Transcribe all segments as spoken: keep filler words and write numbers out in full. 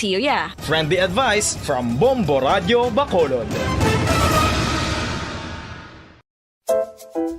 Celia. Friendly advice from Bombo Radio Bacolod.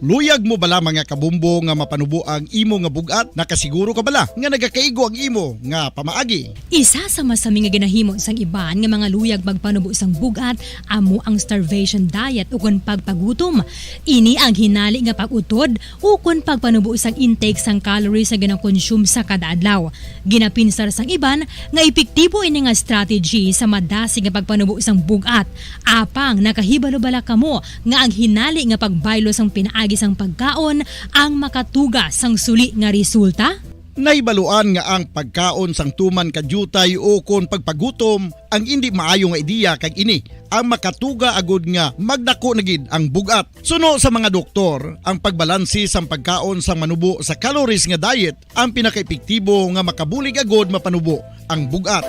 Luyag mo bala, mga kabombo, nga mapanubo ang imo nga bug-at? Nakasiguro ka bala nga nagakaigo ang imo nga pamaagi? Isa sa masami nga ginahimo sang iban nga mga luyag magpanubo sang bug-at amo ang starvation diet ukon pagpagutom. Ini ang hinali nga pag-utod ukon pagpanubo sang intake sang calories nga ginakonsume sa kada adlaw. Ginapinsar sang iban nga epektibo ini nga strategy sa madasig nga pagpanubo sang bug-at. Apang nakahibalo bala kamo nga ang hinali nga pagbaylo sang pinaagi sang pagkaon ang makatuga sang suli nga resulta? Nahibaluan nga ang pagkaon sang tuman ka diutay ukon pagpagutom ang indi maayo nga ideya, kag ini ang makatuga agud nga magdako na gid ang bug-at. Suno sa mga doktor, ang pagbalanse sang pagkaon sang manubo sa calories nga diet ang pinakaepektibo nga makabulig agud mapanubo ang bug-at.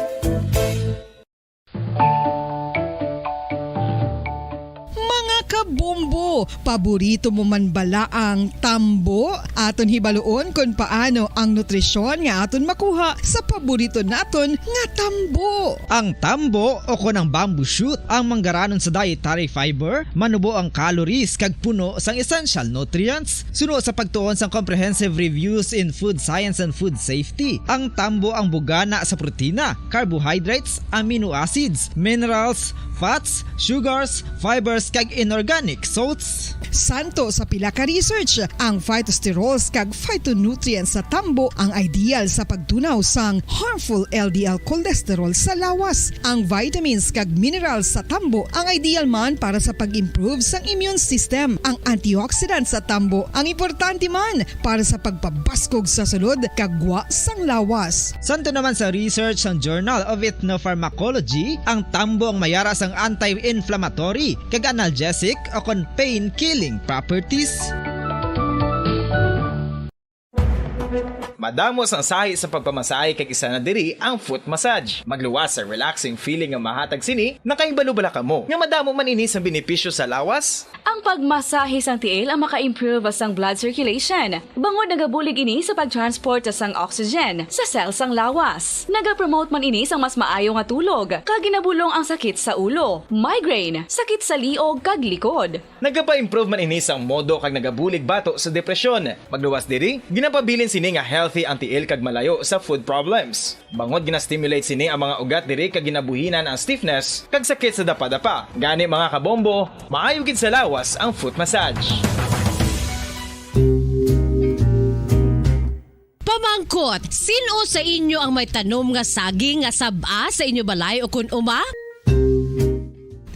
Mga kabombo, paborito mo man bala ang tambo? Aton hibaluon kon paano ang nutrisyon nga aton makuha sa paborito naton nga tambo. Ang tambo, o kon ang bamboo shoot, ang manggaranon sa dietary fiber, manubo ang calories kag puno sang essential nutrients. Suno sa pagtuon sang Comprehensive Reviews in Food Science and Food Safety, ang tambo ang bugana sa protina, carbohydrates, amino acids, minerals, fats, sugars, fibers, kag inorganic salts. Suno sa pila ka research, ang phytosterols kag phytonutrients sa tambo ang ideal sa pagtunaw sang harmful L D L cholesterol sa lawas. Ang vitamins kag minerals sa tambo ang ideal man para sa pag-improve sang immune system. Ang antioxidants sa tambo ang importante man para sa pagpabaskog sa sulod kag gwa sang lawas. Suno naman sa research sang Journal of Ethnopharmacology, ang tambo ang mayara sang anti-inflammatory kag analgesic o kon pain-killing properties. Madamo sang sahi sa pagpamasahe, kag isa na diri ang foot massage. Magluwas sa relaxing feeling nga mahatag sini. Nakahibalo bala kamo nga madamo man ini sang benepisyo sa lawas? Ang pagmasahe sang tiil ang maka-improve sang blood circulation, bangod nagabulig ini sa pag-transport sang oxygen sa cell sang lawas. Nagapromote man ini sang mas maayo nga tulog, kag ginabulong ang sakit sa ulo, migraine, sakit sa liog, kag likod. Nagapa-improve man ini sang modo kag nagabulig bato sa depresyon. Magluwas diri, ginapabilin sini nga healthy ang tiil kag malayo sa foot problems. Bangod gina-stimulate sini ang mga ugat diri kag ginabuhinan ang stiffness kag sakit sa dapadapa. Gani, mga kabombo, maayo gid sa lawas ang foot massage. Pamangkot, sin-o sa inyo ang may tanom nga saging nga sab-a sa inyo balay o kun uma?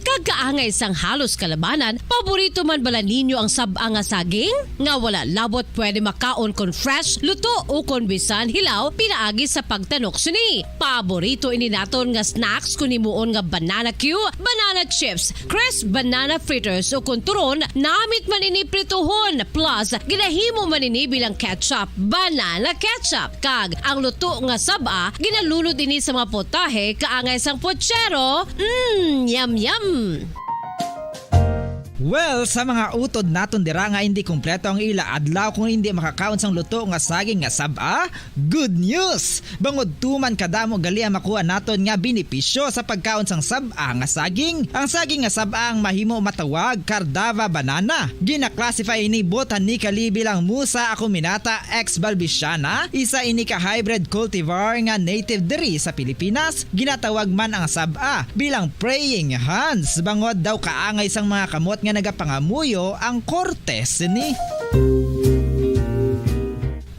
Kag kaangay sang halos kalabanan, paborito man bala ninyo ang sab-a nga saging? Nga wala labot pwede makaon kon fresh, luto, o kon bisan hilaw pinaagi sa pagtanok sini. Paborito ini naton nga snacks kon himuon nga banana cue, banana chips, crisp banana fritters, o kon turon, namit man ini prituhon, plus ginahimo man ini bilang ketchup, banana ketchup. Kag ang luto nga sab-a, ginalunod ini sa mga putahe kaangay sang puchero. Mm, yum, yum! Well, sa mga utod naton dira nga indi kompleto ang ila adlaw kung indi makakaon sang luto nga saging nga sab-a, good news! Bangod tuman kadamo gali ang makuha naton nga benepisyo sa pagkaon sang sab-a nga saging. Ang saging nga sab-a ang mahimo matawag Cardava banana. Gina-classify ini botanically bilang Musa acuminata ex balbisiana, isa ini ka hybrid cultivar nga native diri sa Pilipinas. Ginatawag man ang sab-a bilang praying hands, bangod daw kaangay sang mga kamot nga nagapangamuyo ang korte sini.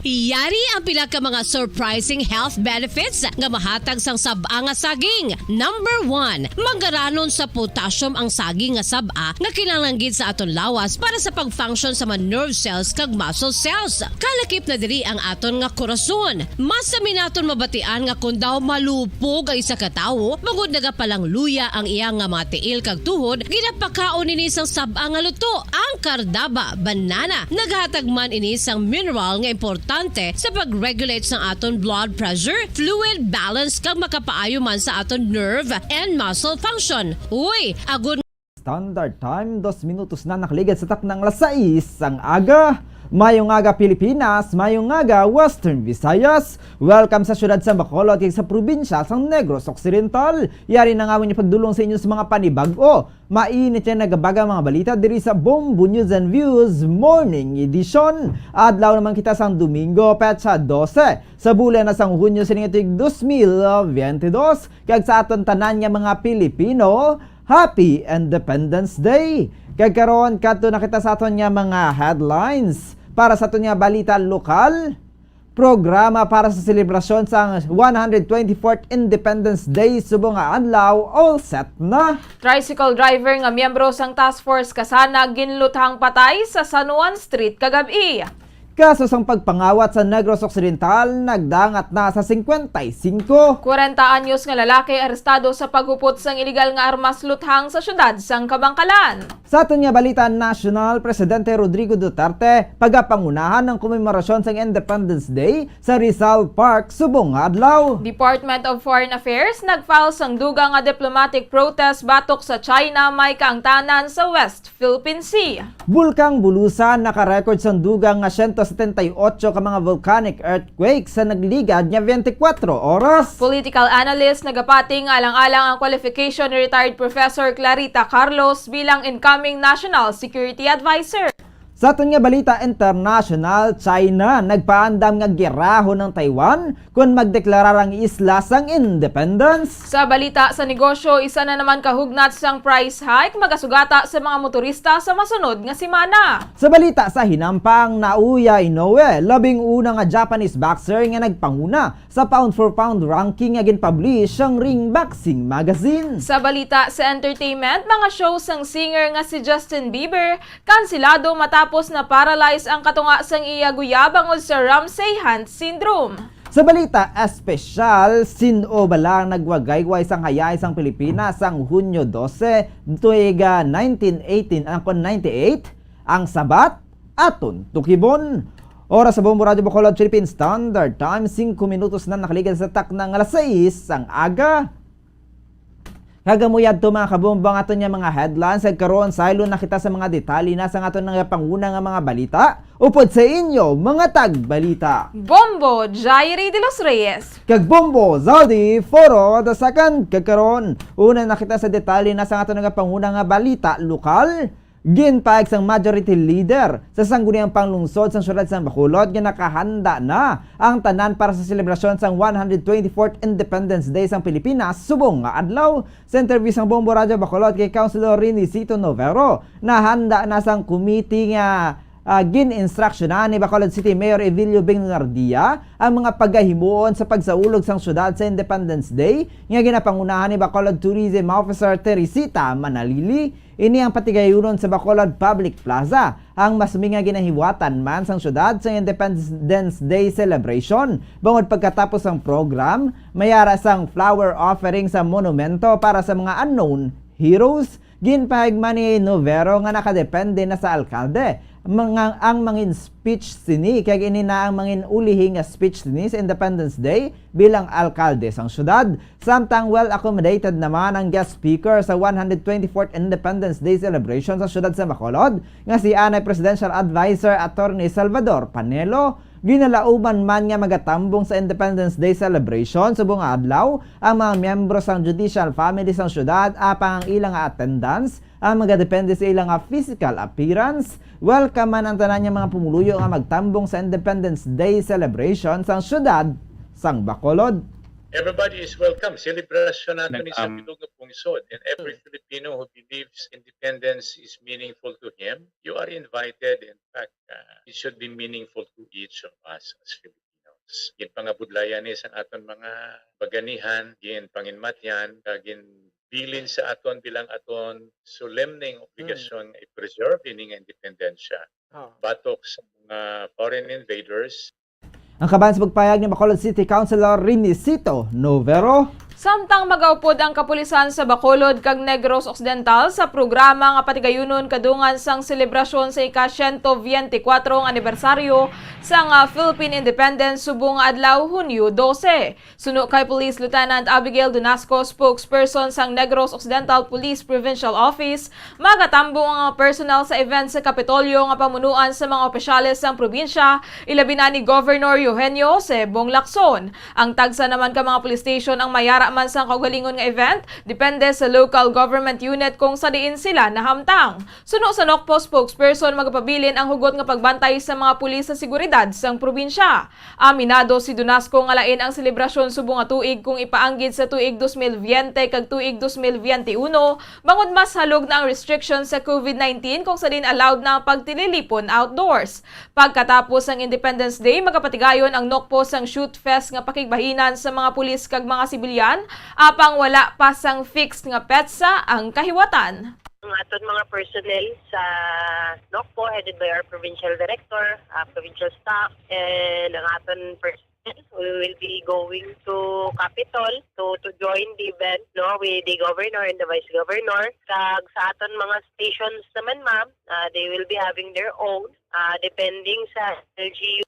Yari ang pila ka mga surprising health benefits nga mahatag sang sab-a nga saging. Number one, manggaranon sa potassium ang saging nga sab-a nga kinahanglan gid sa aton lawas para sa pag-function sa mga nerve cells kag muscle cells. Kalakip na diri ang aton nga korason. Masami naton mabatian nga kon daw malupog ang isa ka tawo, bangod nagapalangluya ang iya nga mga tiil kag tuhod, ginapakaon ini sang sab-a nga luto, ang cardava banana. Nagahatag man ini sang mineral nga importante sa pag-regulate sang aton blood pressure, fluid balance, kag makapaayo man sa aton nerve and muscle function. Uy, agod Standard Time, dos minutos na nakaligad sa takna nga alas sais sang aga. Mayong aga, Pilipinas. Mayong aga, Western Visayas. Welcome sa siyudad sa Bacolod kag sa probinsya sang Negros Occidental. Yari na nga amon pagdulong sa inyo sa mga panibag-o. Mainit nga nagabaga mga balita diri sa Bombo News and Views Morning Edition. Adlaw naman kita sang Domingo, petsa dose, sa bulan na sang Hunyo sining tuig dos mil veinte dos. Kag sa aton tanan nga mga Pilipino, Happy Independence Day! Kag karon, kadto na kita sa aton nga mga headlines. Para sa aton nga balita lokal, programa para sa selebrasyon sang one hundred twenty-fourth Independence Day subong nga adlaw all set na. Tricycle driver nga miyembro sang Task Force Kasana ginluthang patay sa San Juan Street kagab-i. Kaso sang pagpangawat sa Negros Occidental nagdangat na sa singkwenta y singko. Kwarenta anyos nga lalaki arestado sa paghupot sang iligal nga armas luthang sa siyudad sang Kabankalan. Sa aton nga balita nasyonal, Presidente Rodrigo Duterte pagapangunahan ang komemorasyon sang Independence Day sa Rizal Park subong nga adlaw. Department of Foreign Affairs nag-file sang dugang nga diplomatic protest batok sa China may kaangtanan sa West Philippine Sea. Bulkang Bulusan naka-record sang dugang nga siyento setenta y ocho ka mga volcanic earthquakes sa nagligad nga twenty-four oras. Political analyst nagapati nga alang-alang ang qualification ni retired Professor Clarita Carlos bilang incoming National Security Advisor. Sa aton nga balita international, China nagpaandam nga girahon ang Taiwan kon magdeklarar ang isla sang independence. Sa balita sa negosyo, isa na naman ka hugnat sang price hike magasugata sa mga motorista sa masunod nga semana. Sa balita sa hinampang, Naoya Inoue, labing una nga Japanese boxer nga nagpanguna sa pound for pound ranking nga ginpublish sang Ring Boxing Magazine. Sa balita sa entertainment, mga show sang singer nga si Justin Bieber kansilado matapos na-paralyze ang katunga sang iya guya bangod sa Ramsay-Hunt syndrome. Sa balita espesyal, sin-o bala ang nagwagayway sang hayahay sang Pilipinas sang Hunyo dose, tuig, ah, nineteen eighteen, ang kon ninety-eight? Ang sabat, aton tukibon. Oras sa Bombo Radyo Bacolod Philippine Standard Time, singko minutos na nakaligad sa takna nga alas sais sang aga. Kag amo yadto, mga kabombo, ang aton nga mga headlines. Kag karon, saylo na kita sa mga detalye na sang aton nga panguna nga mga balita. Upod sa inyo, mga tagbalita, Bombo Jairi de los Reyes. Kag Bombo Zaldi Foro the second. Kag karon, una na kita sa detalye na sang aton nga panguna nga balita lokal. Ginpahayag sang Majority Leader sa Sangguniang Panglungsod sang Siyudad sang Bacolod nga nakahanda na ang tanan para sa selebrasyon sang one hundred twenty-fourth Independence Day sang Pilipinas subong nga adlaw. Sa interview sang Bombo Radyo Bacolod kay Councilor Renicito Novero, nahanda na sang committee nga, ah, gin-instruksyonan ni Bacolod City Mayor Evilio Bernardia ang mga pagahimuon sa pagsaulog sang siyudad sa Independence Day nga ginapangunahan ni Bacolod Tourism Officer Teresita Manalili. Ini ang patigayunon sa Bacolod Public Plaza, ang mas mi nga ginahiwatan man sang siyudad sa Independence Day celebration. Bangod pagkatapos sang program, may ara sang flower offering sa monumento para sa mga unknown heroes. Ginpahayag man ni Novero nga nakadepende na sa alkalde mga, ang mangin speech sini, kag ini na ang mangin ulihi nga speech sini sa Independence Day bilang alkalde sang siyudad. Samtang well accommodated naman ang guest speaker sa one hundred twenty-fourth Independence Day celebration sa siyudad sa Bacolod, nga si anay Presidential Advisor Attorney Salvador Panelo. Ginalauman man nga magatambong sa Independence Day celebration subong nga adlaw ang mga miyembro sang judicial family sang siyudad, apang ang ila nga attendance ang magadepende sa ila nga physical appearance. Welcome man ang tanan nga mga pumuluyo nga magtambong sa Independence Day celebration sang siyudad sang Bacolod. Everybody is welcome. Selebrasyon nato ni sa Nag-, um, bilog nga pungsod, and every Filipino who believes independence is meaningful to him, you are invited. In fact, uh, it should be meaningful to each of us as Filipinos. Ginpangabudlayan ni sang aton mga baganihan, ginpanginmatyan, kag ginbilin sa aton bilang aton solemneng obligasyon nga i-preserve ini nga independensya. Oh. Batok sa mga foreign invaders. Ang kaban sa pagpayag ni Bacolod City Councilor Renicito Novero. Samtang magaupod ang kapulisan sa Bacolod kag Negros Occidental sa programa nga patigayunon kadungan sang selebrasyon sa ika-siyento biyente kwatro nga anibersaryo sang, ah, Philippine Independence subong nga adlaw, Hunyo dose. Suno kay Police Lieutenant Abigail Donasco, spokesperson sang Negros Occidental Police Provincial Office, magatambong ang mga personnel sa event sa Kapitolyo nga pamunuan sa mga opisyales sang probinsya, ilabi na ni Governor Eugenio Jose Bong Lacson. Ang tagsa naman ka mga police station ang mayara man sang kaugalingon nga event, depende sa local government unit kung sa diin sila nahamtang. Suno sa NOCPO spokesperson, magapabilin ang hugot nga pagbantay sa mga pulis sa seguridad sang probinsya. Aminado si Donasco nga lain ang selebrasyon subong nga tuig kung ipaanggid sa tuig dos mil biyente kag tuig dos mil biyente uno, bangod mas halog na ang restriction sa COVID nineteen kung sa diin allowed na ang pagtililipon outdoors. Pagkatapos sang Independence Day, magapatigayon ang NOCPO sang Shoot Fest nga pakigbahinan sa mga pulis kag mga sibilyan, apang wala pa sang fixed nga petsa ang kahiwatan. Ang aton mga personnel sa NOCPO, headed by our provincial director, ah, provincial staff, and ang aton personnel, we will be going to Capitol to, to join the event, no, with the governor and the vice governor. Kag sa aton mga stations naman, ma'am, ah, they will be having their own, ah, depending sa L G U.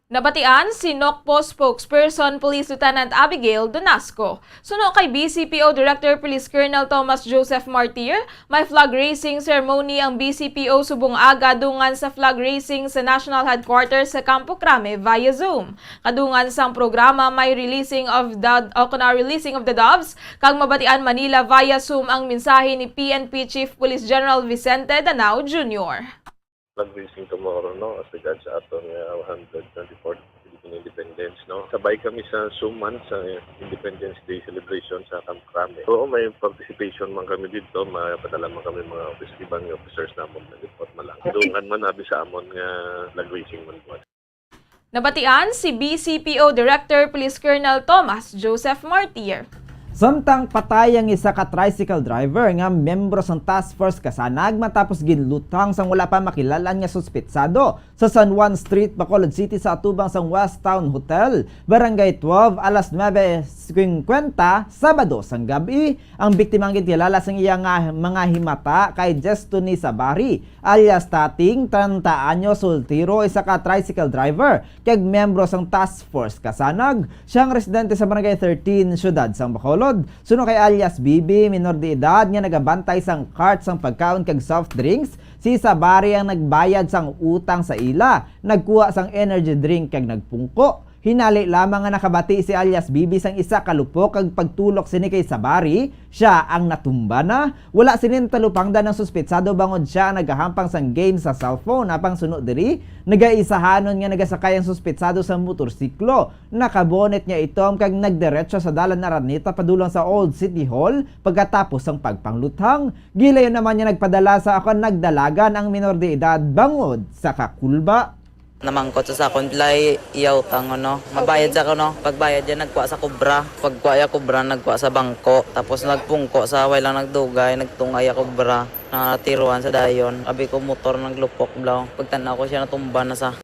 Nabatian si NOCPO spokesperson Police Lieutenant Abigail Donasco. Suno kay B C P O Director Police Colonel Thomas Joseph Martir, may flag raising ceremony ang B C P O subong aga dungan sa flag raising sa National Headquarters sa Campo Crame via Zoom. Kadungan sang programa, may releasing of the, o kuna, releasing of the doves, kag mabatian man nila via Zoom ang mensahe ni P N P Chief Police General Vicente Danao Junior. Flag raising tomorrow, no, as regards sa aton nga one hundred twenty-fourth Philippine Independence, no. Sabay kami sa suman sa Independence Day celebration sa Camp Crame. Oo, may participation man kami dito, mapadala man kami mga office, iban nga officers namon na report man lang. Dungan man abi sa amon nga flag raising man buwan. Nabatian si B C P O Director Police Colonel Thomas Joseph Martir. Samtang patay ang isa ka tricycle driver nga miyembro sang Task Force Kasanag matapos ginluthang sang wala pa makilal-an nga suspetsado sa San Juan Street, Bacolod City, sa atubang sang West Town Hotel, Barangay twelve, alas nuebe singkwenta, Sabado sang gab-i. Ang biktima ang ginkilala sang iya nga mga himata kay Jestoni Sabari, alias Tating, treinta anyos, soltero, isa ka tricycle driver, kag miyembro sang Task Force Kasanag. Siya ang residente sa Barangay thirteen, Siyudad sang Bacolod. Suno kay alias Bibi, minor de edad nga nagabantay sang cart sang pagkaon kag soft drinks, si Sabari ang nagbayad sang utang sa ila, nagkuha sang energy drink kag nagpungko. Hinali lamang nga nakabati si alias Bibi sang isa ka lupok kag pagtulok sini kay Sabari, siya ang natumba na. Wala sini natalupangdan ang suspetsado bangod siya ang nagahampang sang game sa cellphone. Apang suno diri, nagaisahanon nga nagasakay ang suspetsado sa motorsiklo. Naka-bonnet nga itom kag nagdiretso sa dalan Araneta padulong sa Old City Hall pagkatapos sang pagpangluthang. Gilayon naman niya nagpadala sa akon nagdalagan ang minor de edad bangod sa kakulba. Namangkot sa sakon, pilay iya utang, ano. Mabayad sa kuno. Pagbayad niya, nagkuha sa kubra. Pagkuha iya kubra, nagkuha sa bangko. Tapos nagpungko sa way lang nagdugay, nagtungay iya kubra. Natiruan sa dayon. Abi ko, motor naglupok, blaw. Pagtan-aw ko siya, natumba na sa.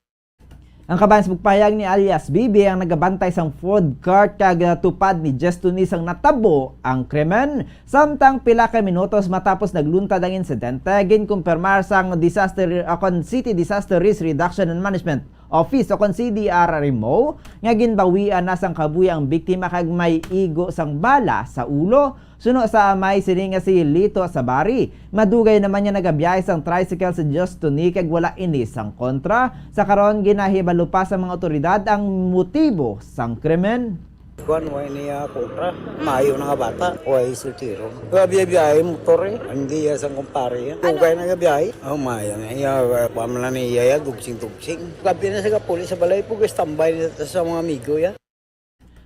Ang kabahin sa pagpahayag ni alias Bibi ang nagabantay sang food cart kag, ah, tupad ni Jestoni sang natabo ang krimen. Samtang pila ka minutos matapos nagluntad ang insidente, ginkumpirmar sang disaster, o kon City Disaster Risk Reduction and Management Office, o kon C D R R M O, nga ginbawian na sang kabuhi ang biktima kag may igo sang bala sa ulo. Suno sa amay sini nga si Lito Sabari, madugay naman nga nagabiyahe sang tricycle si Justoni kag wala ini sang kontra. Sa karon, ginahibalo pa sa mga awtoridad ang motibo sang krimen. Kuan, way niya kontra. Maayo na nga bata, way soltero. Gabiyahe-biyahe motor, eh. Hindi ya sang kumpare ya. Dugay na gabiyahe. Oh, maayo na iya, kuan man lang niya ya, dugsing-dugsing. Gabi na sa kapulis sa balay, pag-standby na sa mga amigo ya.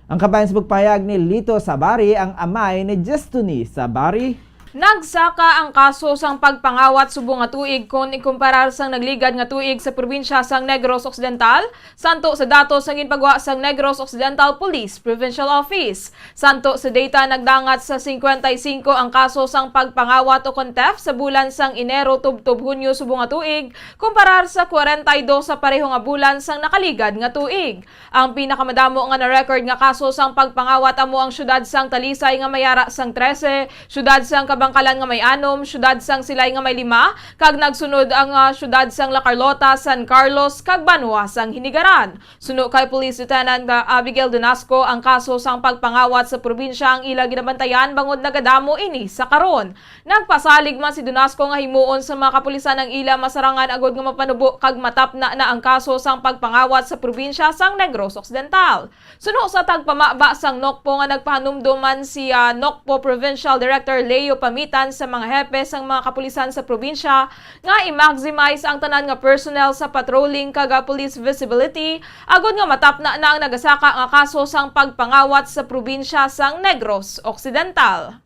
Ang kabahin sa pagpahayag ni Lito Sabari, ang amay ni Justoni Sabari. Nagsaka ang kaso sang pagpangawat subong nga tuig kon ikumparar sang nagligad nga tuig sa probinsya sang Negros Occidental, santo sa datos nga ginpagwa sang Negros Occidental Police Provincial Office. Santo sa data, nagdangat sa singkwenta y singko ang kaso sang pagpangawat o kon theft sa bulan sang Enero tubtob Hunyo subong nga tuig, kumparar sa kwarenta y dos sa pareho nga bulan sang nakaligad nga tuig. Ang pinakamadamo nga na-record nga kaso sang pagpangawat amo ang siyudad sang Talisay nga may ara sang trese, siyudad sang Kabankalan nga may anom, siyudad sang Silay nga may lima, kag nagsunod ang, ah, siyudad sang La Carlota, San Carlos, kag Banwa sang Hinigaran. Suno kay Police Lieutenant, ah, Abigail Donasco, ang kaso sang pagpangawat sa probinsya ang ila ginabantayan bangod nagadamo ini sa karon. Nagpasalig man si Donasco nga himuon sa mga kapulisan ang ila masarangan agud nga mapanubo kag matapna na ang kaso sang pagpangawat sa probinsya sang Negros Occidental. Suno sa tagpamaba sang NOCPO nga nagpahanumdom man si, ah, NOCPO Provincial Director Leo Pamitan sa mga hepe sang mga kapulisan sa probinsya nga i-maximize ang tanan nga personnel sa patrolling kag, ah, police visibility agud nga matapna na ang nagasaka nga kaso sang pagpangawat sa probinsya sang Negros Occidental.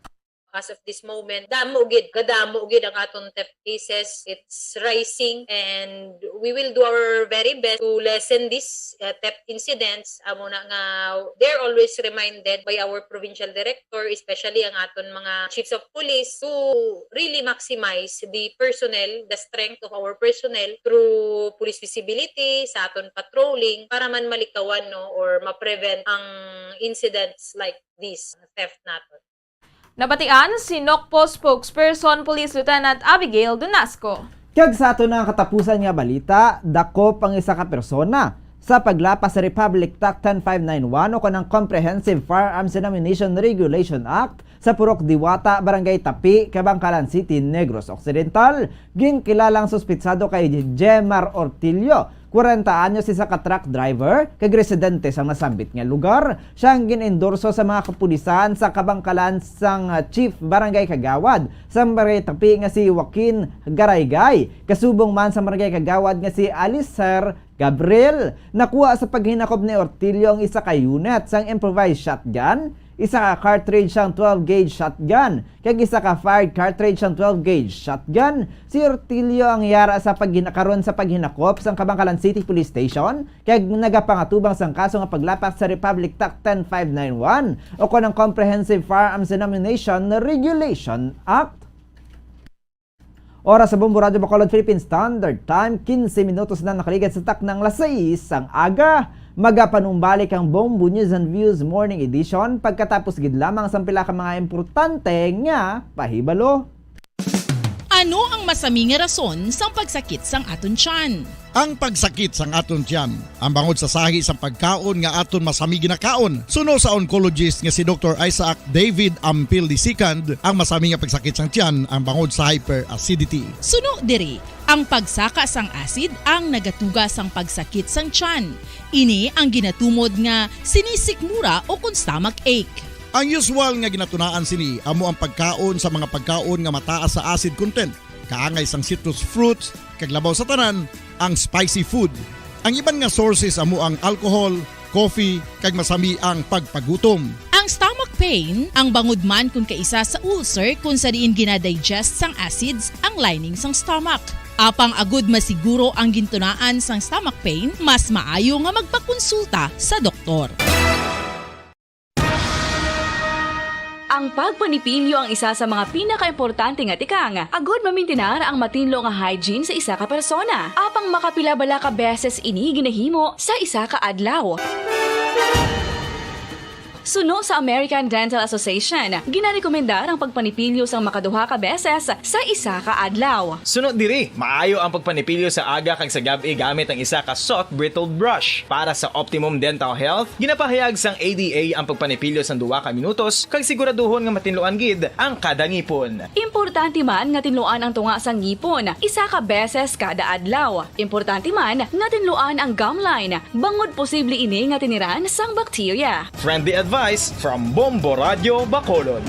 As of this moment, damo gid, kadamo gid ang aton theft cases. It's rising, and we will do our very best to lessen this, uh, theft incidents. Amo na nga, they're always reminded by our provincial director, especially ang aton mga chiefs of police, to really maximize the personnel, the strength of our personnel through police visibility, sa aton patrolling, para man malikawan, no, or ma-prevent ang incidents like this, theft naton. Nabatian si NOCPO spokesperson Police Lieutenant Abigail Donasco. Kag sa aton nga katapusan nga balita, dakop ang isa ka persona sa paglapas sa Republic Tact ten five nine one o kanang Comprehensive Firearms and Ammunition Regulation Act sa Purok Diwata, Barangay Tapi, Kabankalan City, Negros Occidental. Ginkilala ang suspitsado kay Jemar Ortillo, kwarenta anyos, isa ka truck driver kag residente sang nasambit nga lugar. Siya ang gin-endorso sa mga kapulisan sa Kabankalan sang, ah, Chief Barangay Kagawad sang Barangay Tapi nga si Joaquin Garaygay, kasubong man sa Barangay Kagawad nga si Alicer Gabriel. Nakuha sa paghinakop ni Ortillo ang isa ka unit sang improvised shotgun, isa ka cartridge sang twelve gauge shotgun, kag isa ka fired cartridge sang twelve gauge shotgun. Si Ortillo ang yara sa paghinakaron sa paghinakop sang Kabankalan City Police Station, kag nagapangatubang sang kaso nga paglapas sa Republic Tact ten five nine one o kon ang Comprehensive Firearms and Ammunition Regulation Act. Oras sa Bombo Radyo Bacolod, Philippine Standard Time, quince minutos na nakaligad sa taknang las sais sang aga. Magapanumbalik ang Bombo News and Views Morning Edition pagkatapos gid lamang sang pila ka mga importante nga pahibalo. Ano ang masami nga rason sang pagsakit sang aton tiyan? Ang pagsakit sang aton tiyan, ang bangod sa sahi sang pagkaon nga aton masami ginakaon. Suno sa oncologist nga si Doktor Isaac David Ampil the second, ang masami nga pagsakit sang tiyan ang bangod sa hyperacidity. Suno diri, ang pagsaka sang acid ang nagatuga sang pagsakit sang tiyan. Ini ang ginatumod nga sinisikmura o kon stomach ache. Ang usual nga ginatunaan sini amo ang pagkaon sa mga pagkaon nga mataas sa acid content, kaangay sang citrus fruits, kag labaw sa tanan, ang spicy food. Ang iban nga sources amo ang alcohol, coffee, kag masami ang pagpagutom. Ang stomach pain, ang bangod man kon kaisa sa ulcer kon sa diin ginadigest sang acids ang lining sang stomach. Apang agud masiguro ang gintunaan sang stomach pain, mas maayo nga magpakonsulta sa doktor. Ang pagpanipilyo ang isa sa mga pinakaimportante nga tikang agud mamintinar ang matinlo nga hygiene sa isa ka persona. Apang makapila bala ka beses ini ginahimo sa isa ka adlaw? Suno sa American Dental Association, ginarekomendar ang pagpanipilyo sang makaduha ka beses sa isa ka adlaw. Suno diri, maayo ang pagpanipilyo sa aga kag sa gab-i gamit ang isa ka soft bristled brush. Para sa optimum dental health, ginapahayag sang A D A ang pagpanipilyo sang duha ka minutos kag siguraduhon nga matinluan gid ang kada ngipon. Importante man nga tinluan ang tunga sang ngipon isa ka beses kada adlaw. Importante man nga tinluan ang gum line, bangod posible ini nga tiniran sang bakterya. Friendly advice from Bombo Radyo Bacolod.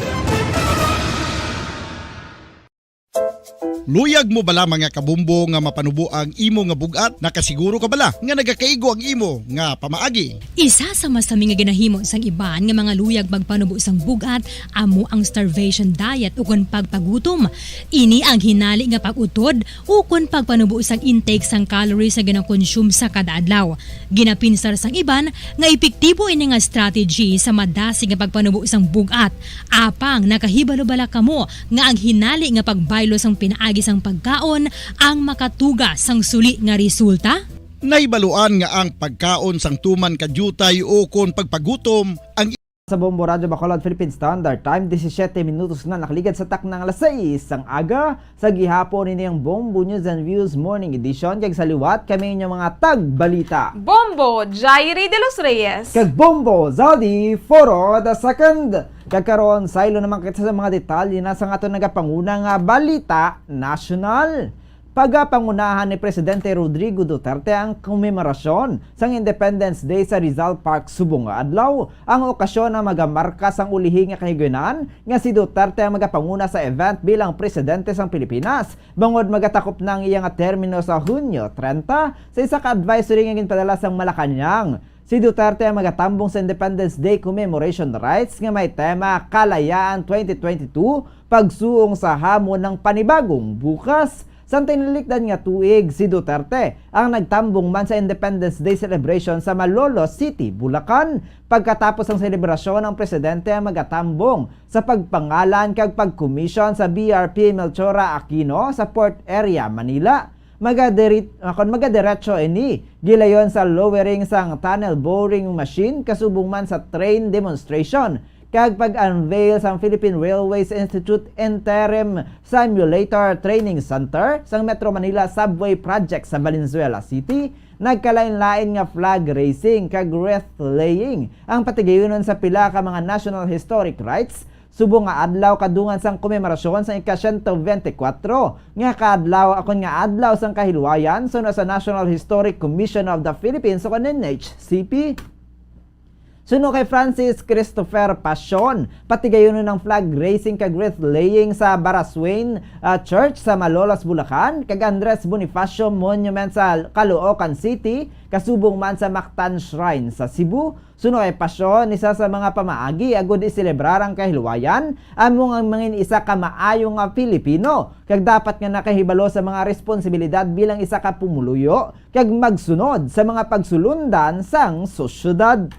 Luyag mo bala, mga kabombo, nga mapanubo ang imo nga bug-at? Nakasiguro ka bala nga nagakaigo ang imo nga pamaagi? Isa sa masami nga ginahimo sang iban nga mga luyag magpanubo sang bug-at amo ang starvation diet ukon pagpagutom. Ini ang hinali nga pag-utod ukon pagpanubo sang intake sang calories nga ginakonsume sa kada adlaw. Ginapinsar sang iban nga epektibo ini nga strategy sa madasig nga pagpanubo sang bug-at. Apang nakahibalo bala kamo nga ang hinali nga pagbaylo sang pinaagi sang pagkaon ang makatuga sang suli nga resulta? Nahibaluan nga ang pagkaon sang tuman ka diutay ukon pagpagutom ang Sa Bombo Radyo Bacolod, Philippine Standard Time, disisiete minutos na nakaligad sa takna nga alas sais sang aga. Sa gihapon, ini ang Bombo News and Views Morning Edition. Kag sa liwat, kami inyong mga tagbalita. Bombo Jairi de los Reyes. Kag Bombo Zaldi Foro the Second. Kag karon, saylo naman kita sa mga detalye na sa aton nagapanguna nga balita nasyonal. Pagapangunahan ni Presidente Rodrigo Duterte ang komemorasyon sang Independence Day sa Rizal Park subong nga adlaw. Ang okasyon ang magamarka sang ulihi nga kahigayunan nga si Duterte ang magapanguna sa event bilang presidente sang Pilipinas, bangod magatakop na ang iya nga termino sa Hunyo treinta. Sa isa ka advisory nga ginpadala sang Malacañang, si Duterte ang magatambong sa Independence Day Commemoration Rites nga may tema Kalayaan twenty twenty-two, Pagsuong sa Hamon ng Panibagong Bukas. Sa tinilikdan nga tuig, si Duterte ang nagtambong man sa Independence Day celebration sa Malolos City, Bulacan. Pagkatapos sang selebrasyon, ang presidente ang magatambong sa pagpangalan kag pagkomisyon sa B R P Melchora Aquino sa Port Area, Manila. Magadiri-, akon, magadiretso ini gilayon sa lowering sang tunnel boring machine, kasubong man sa train demonstration kag pag-unveil sang Philippine Railways Institute Interim Simulator Training Center sang Metro Manila Subway Project sa Valenzuela City. Nagkalain-lain nga flag raising kag wreath laying ang patigayunon sa pila ka mga national historic rites subong nga adlaw kadungan sang komemorasyon sang ika-siyento bente kwatro nga kaadlaw, akon, nga Adlaw sang Kahilwayan suno sa National Historic Commission of the Philippines, o N H C P. Suno kay Francis Christopher Pasion, patigayunon ang flag raising kag wreath laying sa Baraswain, ah, Church sa Malolos, Bulacan, kag Andres Bonifacio Monument sa Caloocan City, kasubong man sa Mactan Shrine sa Cebu. Suno kay Pasion, isa sa mga pamaagi agud iselebrar ang kahilwayan, amo nga mangin isa ka maayo nga Pilipino, kag dapat nga nakahibalo sa mga responsibilidad bilang isa ka pumuluyo, kag magsunod sa mga pagsulundan sang sosyedad.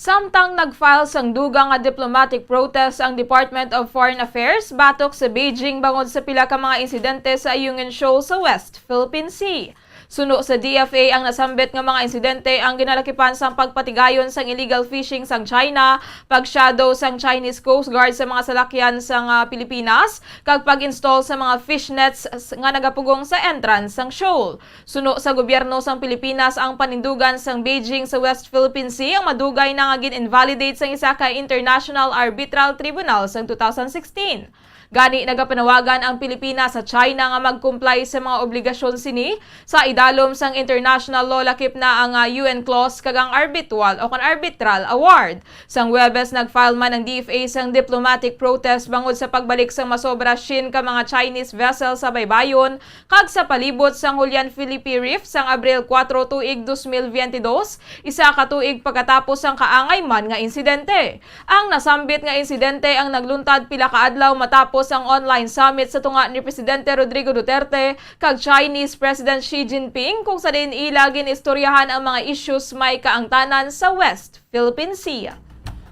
Samtang nag-file sang dugang nga diplomatic protest ang Department of Foreign Affairs batok sa Beijing bangod sa pila ka mga insidente sa ayungon shoal sa West Philippine Sea. Suno sa D F A, ang nasambit nga mga insidente ang ginalakipan sang pagpatigayon sang illegal fishing sang China, pag-shadow sang Chinese Coast Guard sa mga salakyan sang, ah, Pilipinas, kag pag-install sa mga fish nets s-, nga nagapugong sa entrance sang shoal. Suno sa gobyerno sang Pilipinas, ang panindugan sang Beijing sa West Philippine Sea ang madugay na nga gin-invalidate sang isa ka international arbitral tribunal sang two thousand sixteen. Gani, nagapanawagan ang Pilipinas sa China nga mag-comply sa mga obligasyon sini sa idalom sang international law, lakip na ang, ah, U N clause kag ang arbitral o kon arbitral award. Sang Huwebes, nag-file man ang D F A sang diplomatic protest bangod sa pagbalik sang masobra siyam ka mga Chinese vessel sa baybayon kag sa palibot sang Julian Felipe Reef sang Abril kuwatro tuig dos mil biyente dos, isa ka tuig pagkatapos sang kaangay man nga insidente. Ang nasambit nga insidente ang nagluntad pila ka adlaw matapos ang online summit sa tunga ni Presidente Rodrigo Duterte kag Chinese President Xi Jinping, kung sa diin ila gin-istoryahan ang mga issues may kaangtanan sa West Philippine Sea.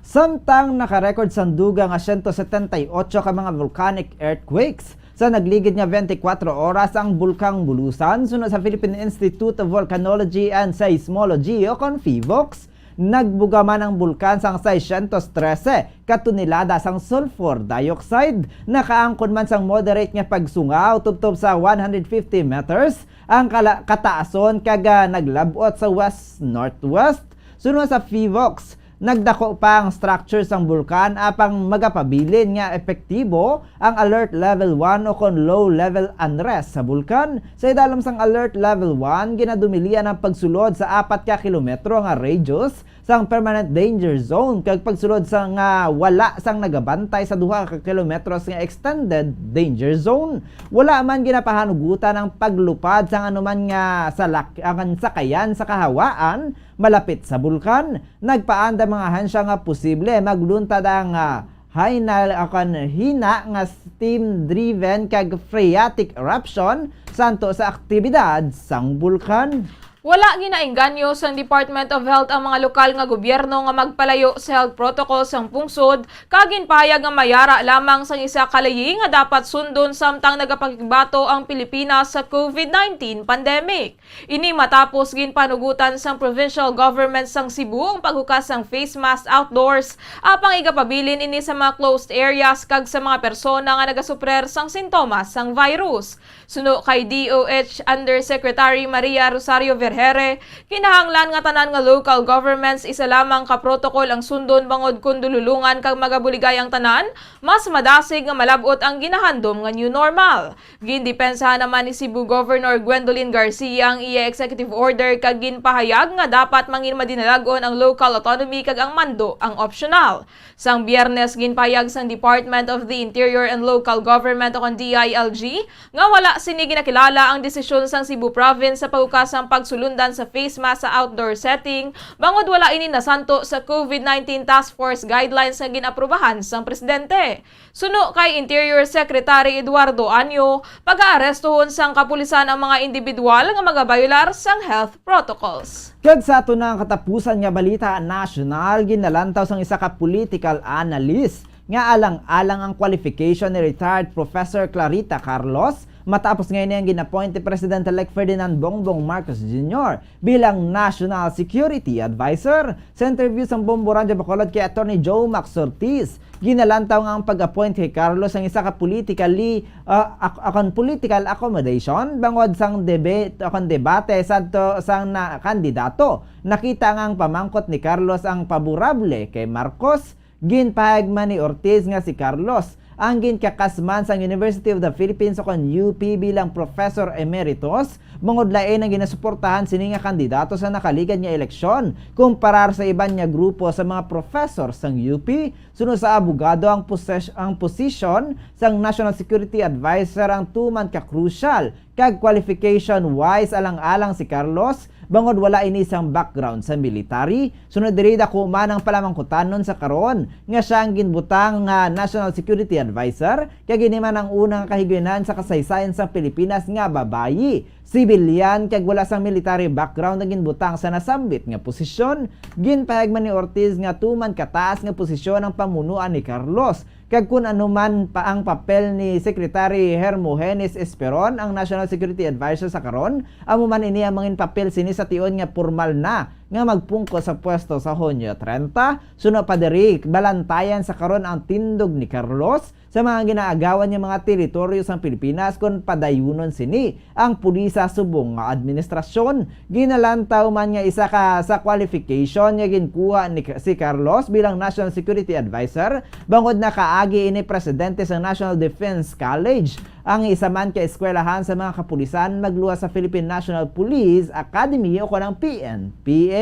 Samtang nakarecord sang dugang nga siyento setenta y ocho ka mga volcanic earthquakes sa nagligid nga bente kwatro oras ang Bulkang Bulusan, suno sa Philippine Institute of Volcanology and Seismology, o kon PHIVOLCS, nagbuga man ang bulkan sang seiscientos trese ka tonelada sang sulfur dioxide, nakaangkon man sang moderate nga pagsungaw tubtob sa one hundred fifty meters ang kala-, kataason, kag, ah, naglab-ot sa west-northwest. Suno sa PHIVOLCS, Nagdako pa ang structure sang bulkan, apang magapabilin nga epektibo ang Alert Level one o kon low level unrest sa bulkan. Sa idalom sang Alert Level one, ginadumilian ang pagsulod sa apat ka kilometro nga radius sang permanent danger zone kag pagsulod sa nga wala sang nagabantay sa duha ka kilometros nga extended danger zone. Wala man ginapahanugutan ang paglupad sang anuman nga salak-, ang sakayan sa kahawaan malapit sa bulkan. Nagpaandam ang ahensya nga posible magluntad ang, ah, hinal-, akan hina nga steam-driven kag phreatic eruption santo sa aktibidad sang bulkan. Wala ginaengganyo sang Department of Health ang mga lokal nga gobyerno nga magpalayo sa health protocol sang pungsod, kag ginpahayag nga mayara lamang sang isa ka layi nga dapat sundon samtang nagapakigbato ang Pilipinas sa COVID nineteen pandemic. Ini matapos ginpanugutan sang provincial government sang Cebu ang paghukas sang face mask outdoors, apang igapabilin ini sa mga closed areas kag sa mga persona nga nagasuprer sang sintomas sang virus. Suno kay D O H Undersecretary Maria Rosario Vergere, kinahanglan nga tanan nga local governments isa lamang ka protocol ang sundon, bangod kon dululungan kag magabuligay ang tanan, mas madasig nga malab-ot ang ginahandom nga new normal. Gindepensahan naman ni Cebu Governor Gwendolyn Garcia ang iya executive order kag ginpahayag nga dapat mangin madinalag-on ang local autonomy kag ang mando ang optional. Sang Biyernes, ginpahayag sang Department of the Interior and Local Government o kon D I L G nga wala sini ginakilala ang desisyon sang Cebu Province sa paghukas sang pagsulundan sa face mask sa outdoor setting, bangod wala ini nasanto sa COVID nineteen Task Force guidelines nga gin-aprubahan sang presidente. Suno kay Interior Secretary Eduardo Año, pagaarestuhon sang kapulisan ang mga indibidwal nga magabayolar sang health protocols. Kag sa aton nga katapusan nga balita nasyonal, ginalantaw sang isa ka political analyst nga alang-alang ang qualification ni retired Professor Clarita Carlos matapos nga ini ang gin-appoint ni President-elect Ferdinand Bongbong Marcos Junior bilang National Security Advisor. Sa interview sang Bombo Radyo Bacolod kay Attorney Joe Max Ortiz, ginalantaw nga ang pag-appoint kay Carlos ang isa ka politically, ah, ak-, akon political accommodation bangod sang debate, akon debate sadto sang na kandidato. Nakita nga ang pamangkot ni Carlos ang paborable kay Marcos. Ginpahayag man ni Ortiz nga si Carlos ang ginkakasman sang University of the Philippines o kon U P bilang Professor Emeritus, bangod lain ang ginasuportahan sini nga kandidato sa nakaligad nga eleksyon kumparar sa iban nga grupo sa mga professor sang U P. Suno sa abogado, ang poses-, ang posisyon sang National Security Advisor ang tuman ka crucial kag qualification-wise alang-alang si Carlos, bangod wala ini sang background sa military. Sunod diri, dako man ang palamangkutanon sa karon nga sia ang ginbutang nga National Security Advisor, kag ini man ang una nga kahigayunan sa kasaysayan sang Pilipinas nga babayi, sibilyan, kag wala sang military background ang ginbutang sa nasambit nga posisyon. Ginpahayag man ni Ortiz nga tuman kataas nga posisyon ang pamunuan ni Carlos, kag kun ano man pa ang papel ni Secretary Hermogenes Esperon, ang National Security Advisor sa karon, amo man ini ang mangin papel sini sa tion nga pormal na nga magpungko sa pwesto sa Hunyo trenta. Suno pa diri, balantayan sa karon ang tindog ni Carlos sa mga ginaagawan nga mga teritoryo sang Pilipinas kon padayunon sini ang pulisa subong nga administrasyon. Ginalantaw man nga isa ka sa qualification nga ginkuha ni Ka-, si Carlos bilang National Security Advisor, bangod nakaagi ini presidente sa National Defense College, ang isa man ka eskwelahan sa mga kapulisan magluwas sa Philippine National Police Academy o kon ang P N P A.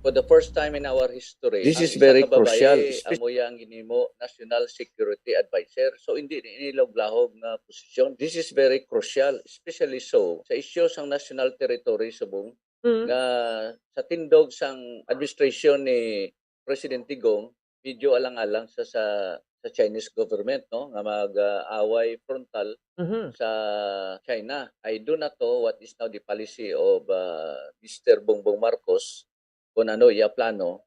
For the first time in our history, This ang is isa very ka babaye, crucial, espe- amo ya ang ginhimo National Security Advisor. So, hindi ni ini lahog-lahog nga posisyon. This is very crucial, especially so sa isyu sang national territory subong Mm. nga sa tindog sang administration ni Presidente Gong, medyo alang-alang sa, sa, sa Chinese government, no, nga mag, ah, away frontal Mhm. sa China. I do not know what is now the policy of, ah, Mister Bongbong Marcos, kung ano iya plano.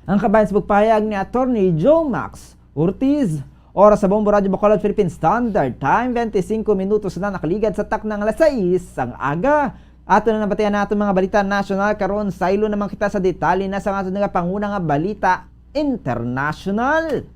Ang kabahin sa pagpahayag ni Attorney Joe Max Ortiz. Oras sa Bombo Radyo Bacolod, Philippine Standard Time, twenty-five minutos na nakaligad sa takna nga alas sais sang aga. Ato na nabatian naton mga balita nasyonal. Karon, saylo naman kita sa detalye na sa aton nga panguna nga balita international.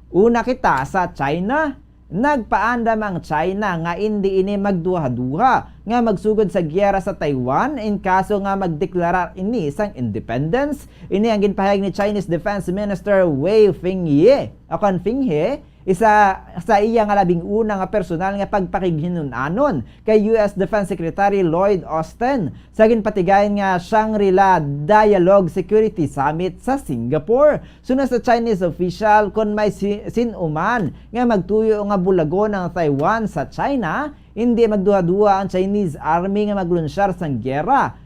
Una kita sa China. Nagpaandam ang China nga indi ini magduha-duha nga magsugod sa giyera sa Taiwan in kaso nga magdeklarar ini sang independence. Ini ang ginpahayag ni Chinese Defense Minister Wei Fenghe, o kon Fenghe, isa sa iya nga labing una nga personal nga pagpakighinun-anon kay U S Defense Secretary Lloyd Austin sa ginpatigayon nga Shangri-La Dialogue Security Summit sa Singapore. Suno sa Chinese official, kon may si-, sin-o man nga magtuyo nga bulagon ang Taiwan sa China, hindi magduha-duha ang Chinese army nga maglunsyar sang giyera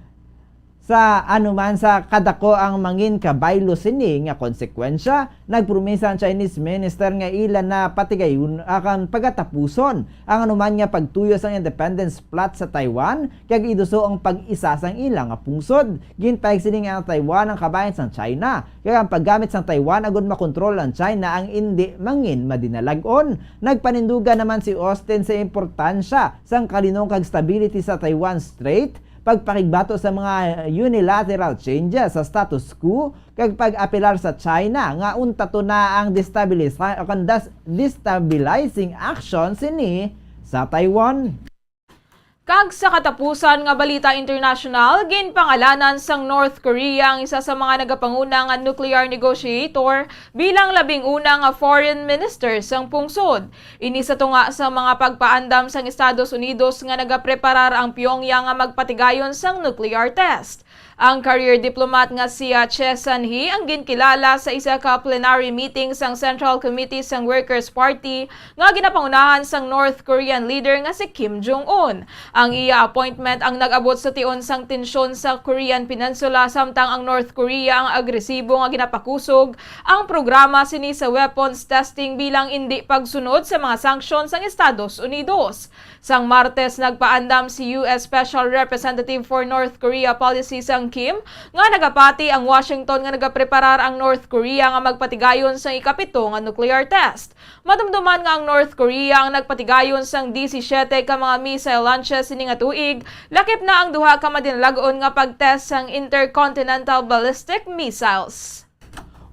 sa anuman sa kadako ang mangin kabaylo sini nga konsekwensya. Nagpromisa ang Chinese minister nga ila na patigayon akan pagatapuson ang anuman nga pagtuyo sang independence plot sa Taiwan, kag iduso ang pag-isa sang ila nga pungsod. Ginpahayag sini nga ang Taiwan ang kabahin sang China, kag ang paggamit sang Taiwan agud makontrol ang China ang indi mangin madinalag-on. Nagpanindugan naman si Austin sa importansya sang kalinong kag stability sa Taiwan Strait, pagpakigbato sa mga unilateral changes sa status quo, kag pag-apelar sa China nga untaton na ang destabilisa-, o kon das-, destabilizing action sini sa Taiwan. Kag sa katapusan nga balita internasyonal, ginpangalanan sang North Korea ang isa sa mga nagapanguna nga nuclear negotiator bilang labing una nga foreign minister sang pungsod. Ini sa tunga sa mga pagpaandam sang Estados Unidos nga nagapreparar ang Pyongyang nga magpatigayon sang nuclear test. Ang career diplomat nga si, ah, Che Sun-hee ang ginkilala sa isa ka plenary meeting sang Central Committee sang Workers' Party nga ginapangunahan sang North Korean leader nga si Kim Jong-un. Ang iya appointment ang nag-abot sa tion sang tensyon sa Korean Peninsula, samtang ang North Korea ang agresibo nga ginapakusog ang programa sini sa weapons testing bilang indi pagsunod sa mga sanksyon sang Estados Unidos. Sang Martes, nagpaandam si U S Special Representative for North Korea Policy sang Kim nga nagapati ang Washington nga nagapreparar ang North Korea nga magpatigayon sang ikapito nga nuclear test. Madumduman nga ang North Korea ang nagpatigayon sang disisiete ka mga missile launches sini nga tuig, lakip na ang duha ka madinalag-on nga pag-test sang intercontinental ballistic missiles.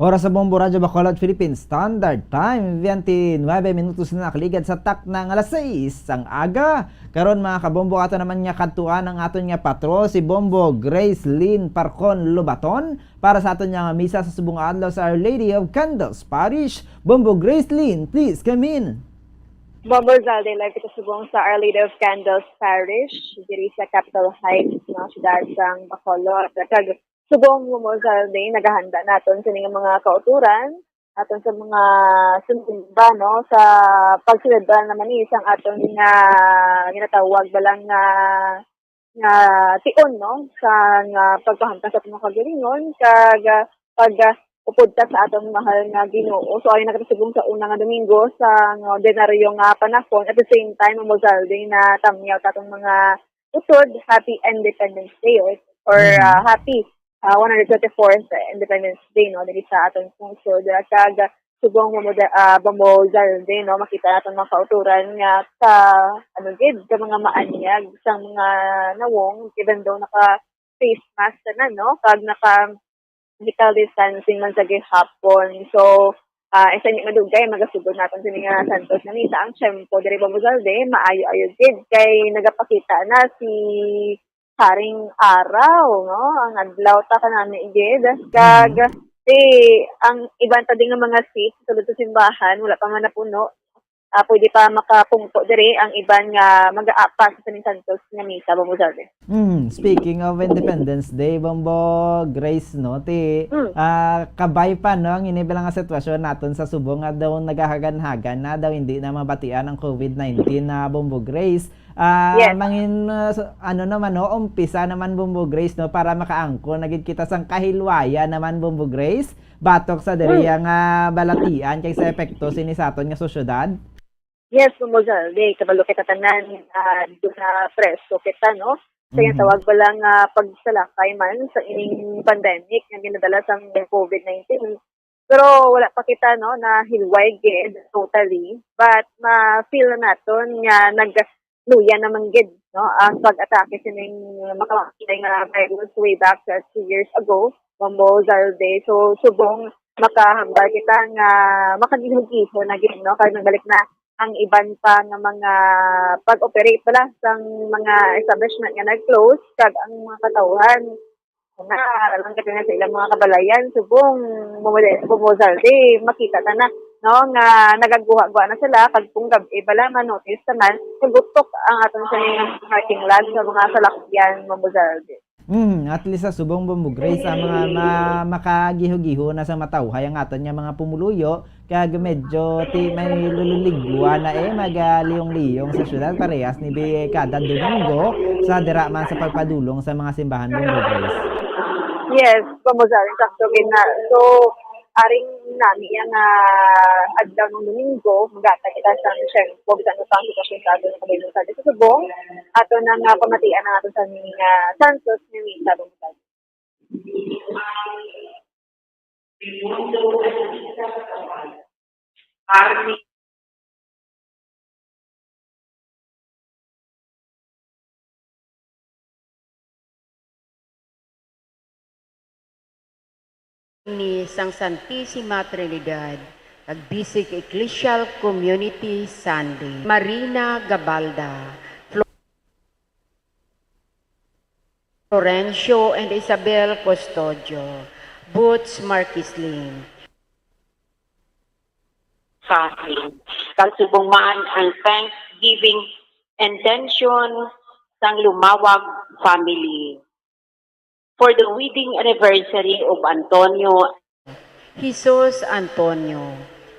Oras sa Bombo Radyo Bacolod, Philippine Standard Time, twenty-nine minutos na nakaligad sa takna nga alas sais sang aga. Karon, mga kabombo, ato naman nga kadtuan ang aton nga patrol, si Bombo Grace Lynn Parcon Lobaton, para sa aton nga misa sa subong nga adlaw sa Our Lady of Candles Parish. Bombo Grace Lynn, please come in. Bombo Zalde, live kita subong sa Our Lady of Candles Parish, diri sa Capitol Heights, no, siyudad sang Bacolod. Kag subong, Bombo Zalde, nagahanda naton sini nga mga kauturan aton sa mga sumimba, no, sa pagselebrar naman ni sang aton nga ginatawag ba lang nga, nga tion, no, sa nga pagpahamtang sa aton mga kaugalingon kag, ah, pag, ah, upod ta sa aton mahal nga Ginoo. So, ayon na kita subong sa una nga Domingo sa nga ordinaryo nga panahon, at the same time, Bombo Zalde, na tamyaw ta atong mga utod, happy Independence Day or, or, Mm. ah, happy, ah, one hundred twenty-fourth Independence Day, no, diri sa aton pungsod. Kag subong mo, ah, Bombo Zalde, no, makita naton mga kauturan nga ka, ano gid, ka mga maanyag sang mga nawong, even though naka face mask na, no, kag naka physical distancing man sa gihapon. So, ah, isa ni madugay, magasugod naton sini nga santos nga misa. Ang tiyempo diri, Bombo Zalde, maayo-ayo gid kay nagapakita na si Haring Araw, no? Ang adlaw ta kanami gid. Kag, Mm. si, ang iban pa din nga mga seat sulod sa simbahan, wala pa man napuno. Ah, pwede pa makapungko diri ang iban nga mag-aapas sa San Santos nga misa, Bombo Zalde. Mm, speaking of Independence Day, Bombo Grace, no, ti, Mm. ah, kabay pa, no, ang ini bilang nga sitwasyon naton sa subong nga daw nagahagan-hagan na, daw hindi na mabatian ang covid nineteen na, Bombo Grace. Ah, Yes. mangin, ah, sa, ano naman, no, umpisa naman, Bombo Grace, no, para makaangkon na gid kita sang kahilwayan naman, Bombo Grace, batok sa diri Mm. nga balatian kag sa epekto sini sa aton nga sosyedad. Yes, Bombo Zalde, kabalo kita tanan, ah, dito na preso kita, no? Sa iyang Mhm. tawag pa lang, ah, pagsalakay man sa ining pandemic nga ginadala sang covid nineteen. Pero wala pa kita, no, na hilway gid totally, but ma-feel na naton nga nagluya naman gid, no, ang pag-atake sining makamatay nga virus way back sa two years ago, Bombo Zalde. So, subong makahambal kita nga makagihog-ihog na gid, no, kag nagbalik na ang iban pa nga mga pag-operate bala sang mga establishment nga nag-close, kag ang mga katawhan nga alang gid na sa ilang mga kabalayan, subong mumuli-, bumuzaldi, makita ta na, no, nga nagaguha-guha na sila, kag kung gab-i bala, ma-notice ta man, kagutok ang aton sa mga parking lot sa mga salakyan, mumuzaldi. Hmm, at least sa subong, Bombo Grace, ang mga ma-, makagiho-giho na sa matawhay ang aton nga mga pumuluyo, kag medyo ti-, may lululigwa na, eh, magaliyong-liyong sa syudad, parehas ni bi-, kada Domingo, sa dira man sa pagpadulong sa mga simbahan, Bombo Grace. Yes, Bombo Zari, sakto gid na. So, aring nami ang, ah, adlaw ng Domingo, magata kita sa siyempre, kung ano pa ang sitwasyon sa aton sa Kabayusan sa subong, ato na nga pamatian ang aton sa mga santos nga misa, Bombo Zari. Ni sang Santisima Trinidad, kag Bisig Ecclesial Community Sunday. Marina Gabalda, Flo-, Florencio and Isabel Custodio, Boots Marquisling, Cathy, kag subong man ang Thanksgiving intention sang Lumawag family for the wedding anniversary of Antonio, Jesus Antonio,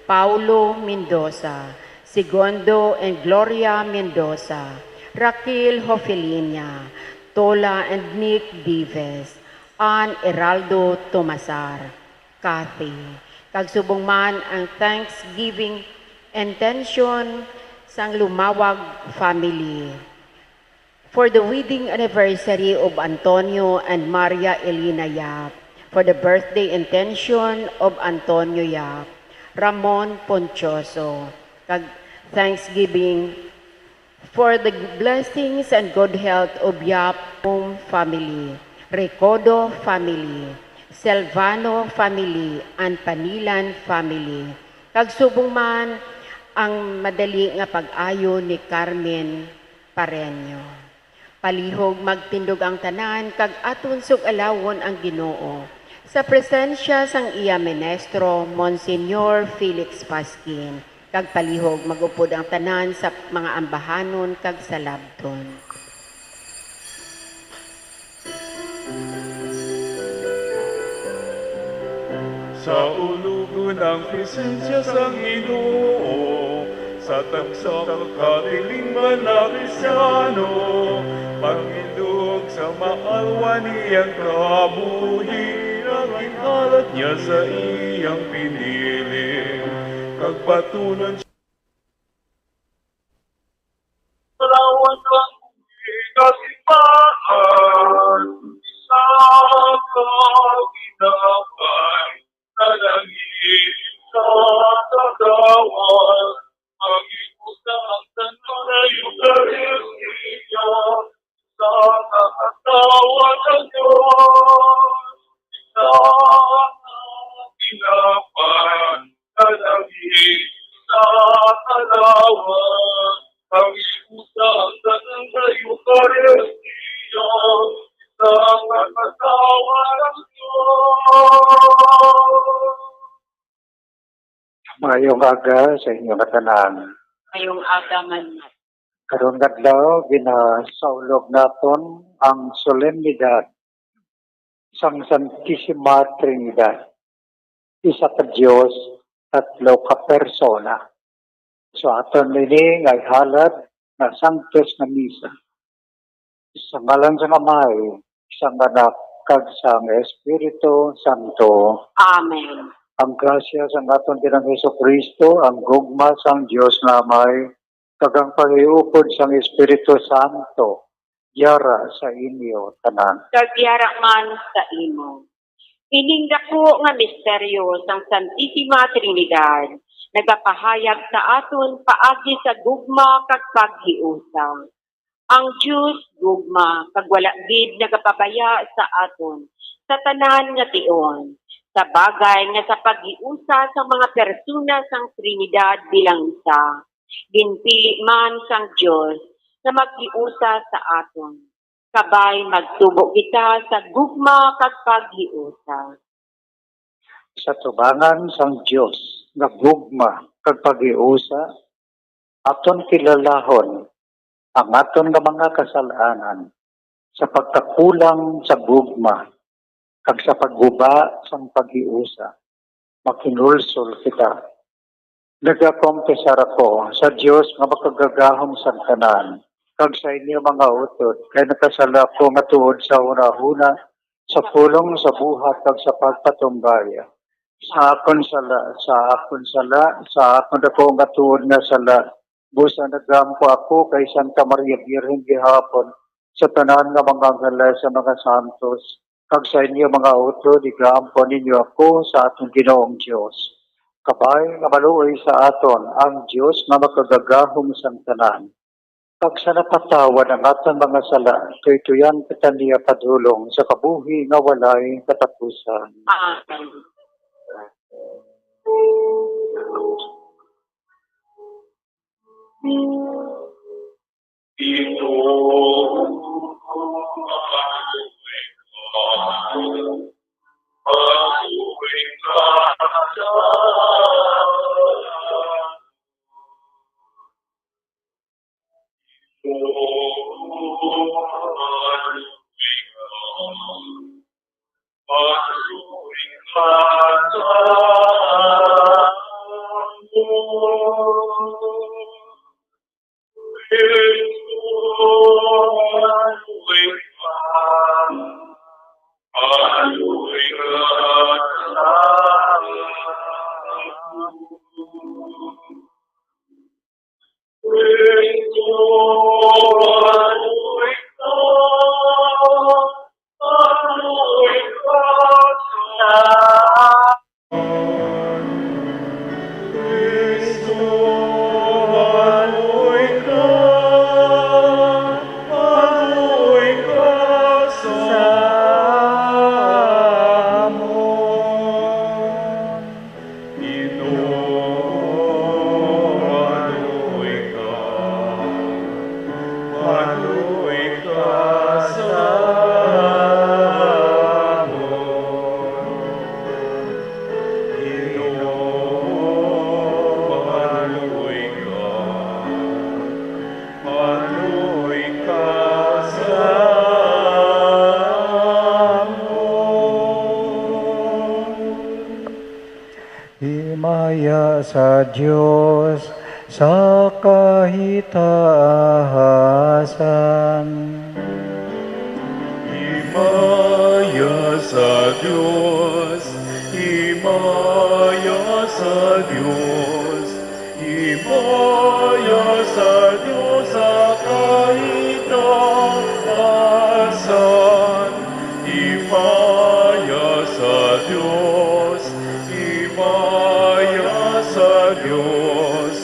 Paulo Mendoza, Segundo and Gloria Mendoza, Raquel Hofelinia, Tola and Nick Dives, Ann Heraldo Tomasar, Cathy, kag subong man ang Thanksgiving intention sang Lumawag family for the wedding anniversary of Antonio and Maria Elena Yap, for the birthday intention of Antonio Yap, Ramon Ponchoso, kag Thanksgiving for the blessings and good health of Yap Home family, Recodo family, Selvano family, and Panilan family, kag subong man ang madali nga pag-ayo ni Carmen Pareño. Palihog magtindog ang tanan kag aton sug-alawon ang Ginoo. Sa presensya sang iya ministro, Monsignor Felix Pasquin, kag palihog mag-upod ang tanan sa mga ambahanon kag salabton. Sa ulugon ang presensya sang Ginoo, sa tagsa ka katilingban na Kristiano, pangindog sa maalwan niyang kabuhi, ang ginhalad niya sa iyang pinili, kag batunon Lawan ang kasipahan, sa kaginapay, sa langit, sa kagawan, ang ipusa ang tanan nga Eukaristiya, sa katawa ng Diyos, sa kaginapay, Kalagi sa kalawan, ang ibusa ang tanan sa Eukaristiya, sa katawa ng Diyos. Maayong aga sa inyo katanan. Maayong aga man. Karong adlaw, ginasaulog naton ang solemnidad sang Santisima Trinidad, isa ka Dios, tatlo ka persona. So, aton ini nga ihalad nga santos nga misa. Sa ngalan sang Amay, sang Anak, kag sang Espiritu Santo. Amen. Ang grasya sang aton Ginoong Jesu-Cristo, ang gugma sang Dios nga Amay, kag ang paghiupod sang Espiritu Santo, yara sa inyo tanan. Kag yara man sa imo. Ining dako nga misteryo sang Santisima Trinidad nagapahayag sa aton paagi sa gugma kag paghiusa. Ang Dios gugma, kag wala gid nagapabaya sa aton sa tanan nga tion, sa bagay nga sa paghiusa sa mga persona sang Trinidad bilang isa. Ginpili man sang Dios nga maghiusa sa aton. Kabay magtubo kita sa gugma kag paghiusa. Sa tubangan sang Dios nga gugma kag paghiusa, aton kilalahon ang aton nga mga kasal-anan sa pagkakulang sa gugma kag sa pagguba sang paghiusa. Makinulsol kita. Nagakompisar ako sa Dios nga makagagahom sang tanan, kag sa inyo mga utod, kay nakasala ako nga tuod sa hunahuna, sa pulong, sa buhat, kag sa pagpatumbaya. Sa akon sala, sa akon sala, sa akon dako nga tuod nga sala, busa nagaampo ako kay Santa Maria Birhen gihapon, sa tanan nga mga anghel, sa mga santos, kag sa inyo mga utod, igaampo ninyo ako sa aton Ginoong Dios. Kabay nga maluoy sa aton ang Dios nga makagagahom sang tanan, kag sa napatawad ang aton mga sala, tuytuyan kita niya padulong sa kabuhi nga walay katapusan. Amen. Himaya sa Dios sa kahitaasan. Himaya sa Dios, himaya sa Dios, himaya sa Dios sa kahitaasan. Himaya sa Dios, himaya sa Dios,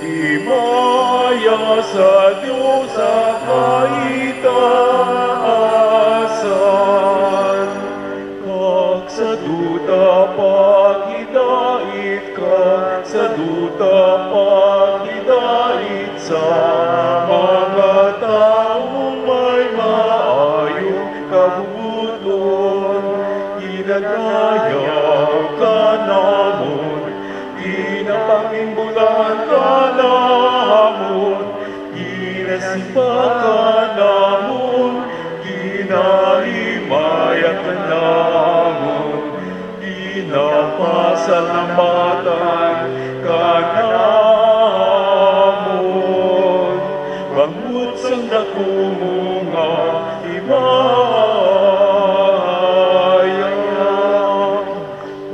himaya sa Dios sa kahitaasan. Kag sa duta paghidait, kag sa duta paghidait sa mga tawo may maayo kabubut-on. Ginadayaw ka namon, ginapangimbulan ka namon, ginasimba ka namon, ginahimaya ka namon, ginapasalamatan ka namon, bangod sang dako mo nga himaya.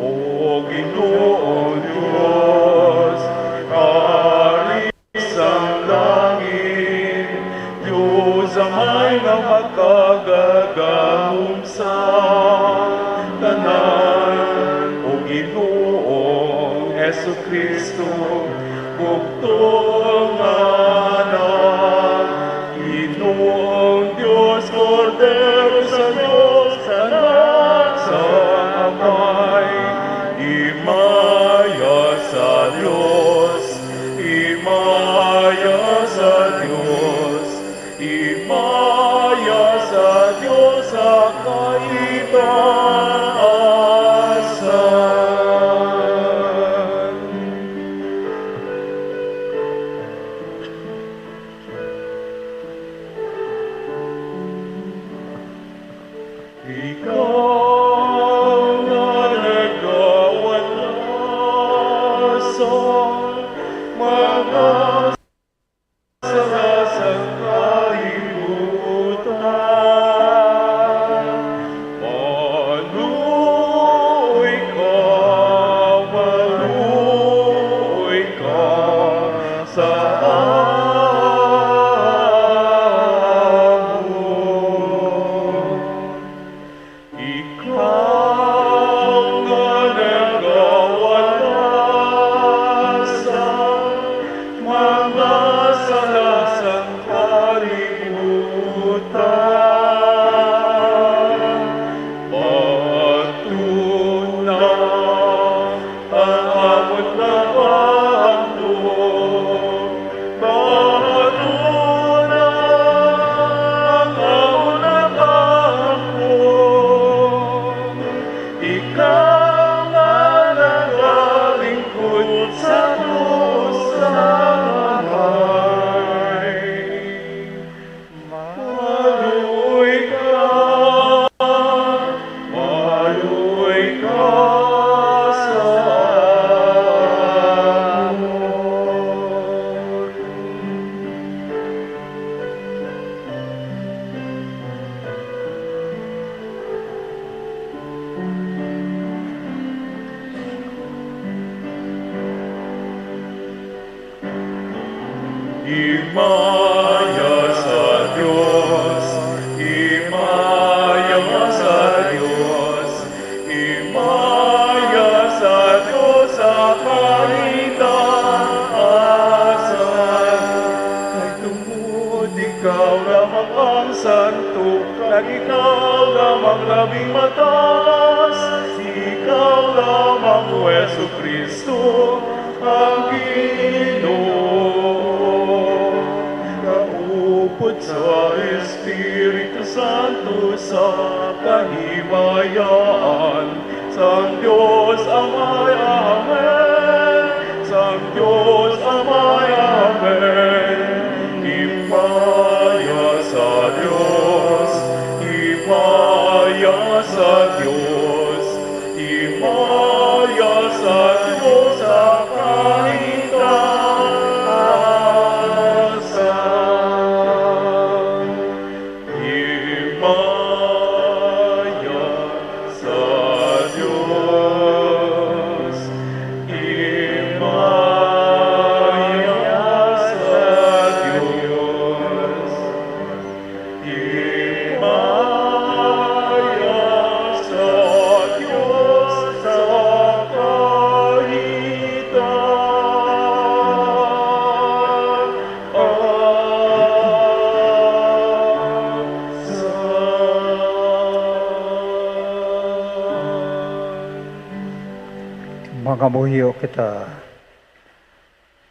O Ginoong Dios, Hari sang langit, Dios Amay nga makagagahom sa tanan, o Ginoong Jesu-Cristo, bugtong nga Anak, Ginoong Dios, Kordero sa Dios, Anak sang Amay, himaya sa Dios, himaya Himaya sa Dios, himaya sa Dios, himaya sa Dios sa kahitaasan. Kay tungod ikaw lamang ang santo, kag ikaw lamang labing mataas, ikaw lamang, O Jesu-Cristo, ang Ginoo. Kaupod sa Espiritu Santo sa kahimayaan sang Dios Amay. Amen. Sang Dios Amay. Amen. Himaya sa Dios, himaya sa Dios, himaya sa Dios sa kahitaasan. Himaya sa Dios, himaya sa Dios, himaya sa Dios sa kahitaasan. Mangamuyo kita.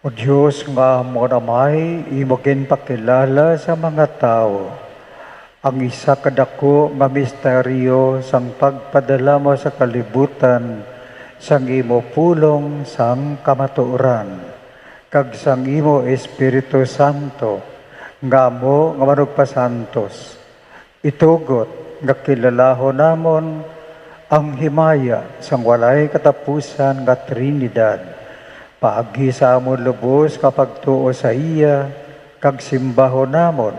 O Dios nga amo nga Amay, imo ginpakilala sa mga tawo ang isa ka dako nga misteryo sang pagpadala mo sa kalibutan sang imo pulong sang kamatuoran kag sang imo Espiritu Santo nga amo nga manugpasantos. Itugot nga kilalahon namon ang himaya sang walay katapusan nga Trinidad, paagi sa amon lubos nga pagtuo sa iya, kag simbahon namon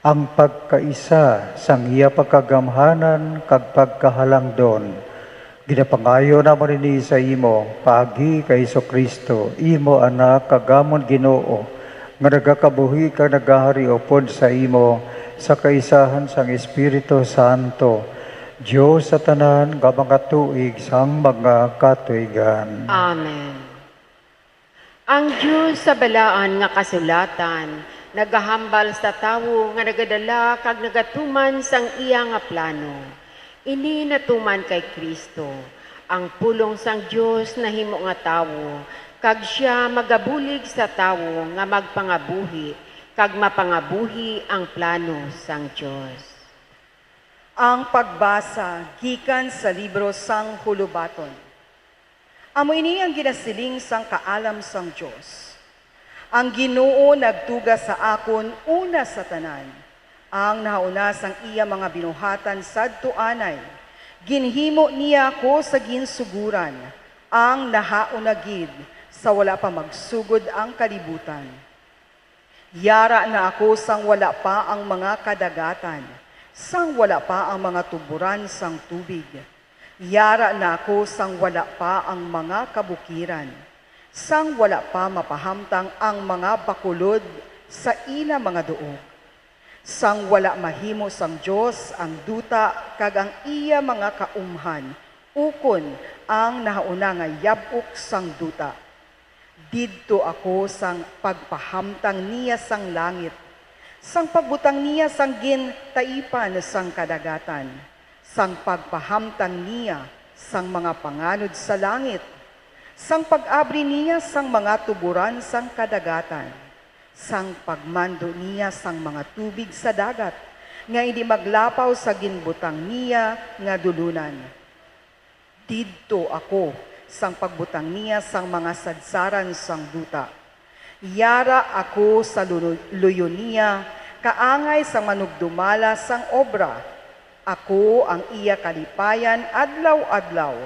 ang pagkaisa sang iya pagkagamhanan kag pagkahalangdon. Ginapangayo namon ini sa imo paagi kay Jesu-Cristo, imo Anak kag amon Ginoo, nga nagakabuhi kag nagahari upod sa imo sa kaisahan sang Espiritu Santo, Dios sa tanan nga mga tuig sang mga katuigan. Amen. Ang Dios sa balaan nga kasulatan nagahambal sa tawo nga nagadala kag nagatuman sang iya nga plano. Ini natuman kay Cristo, ang pulong sang Dios nahimo nga tawo, kag sia magabulig sa tawo nga magpangabuhi kag mapangabuhi ang plano sang Dios. Ang pagbasa gikan sa libro sang Hulubaton. Amo ini ang ginasiling sang kaalam sang Dios: Ang Ginoo nagtuga sa akon una sa tanan, ang nahauna sang iya mga binuhatan sadto anay. Ginhimo niya ako sa ginsugoran, ang nahauna gid, sa wala pa magsugod ang kalibutan. Yara na ako sang wala pa ang mga kadagatan, sang wala pa ang mga tuboran sang tubig. Yara na ako sang wala pa ang mga kabukiran, sang wala pa mapahamtang ang mga bakulod sa ila mga duog, sang wala mahimo sang Dios ang duta kag ang iya mga kaumhan, ukon ang nahauna nga yab-ok sang duta. Didto ako sang pagpahamtang niya sang langit, sang pagbutang niya sang gintaipan sang kadagatan, sang pagpahamtang niya sang mga panganod sa langit, sang pag-abri niya sang mga tuboran sang kadagatan, sang pagmando niya sang mga tubig sa dagat, nga indi maglapaw sa ginbutang niya nga dulunan. Didto ako sang pagbutang niya sang mga sadsaran sang duta. Yara ako sa lulu-, luyo niya, kaangay sang manugdumala sang obra. Ako ang iya kalipayan adlaw-adlaw.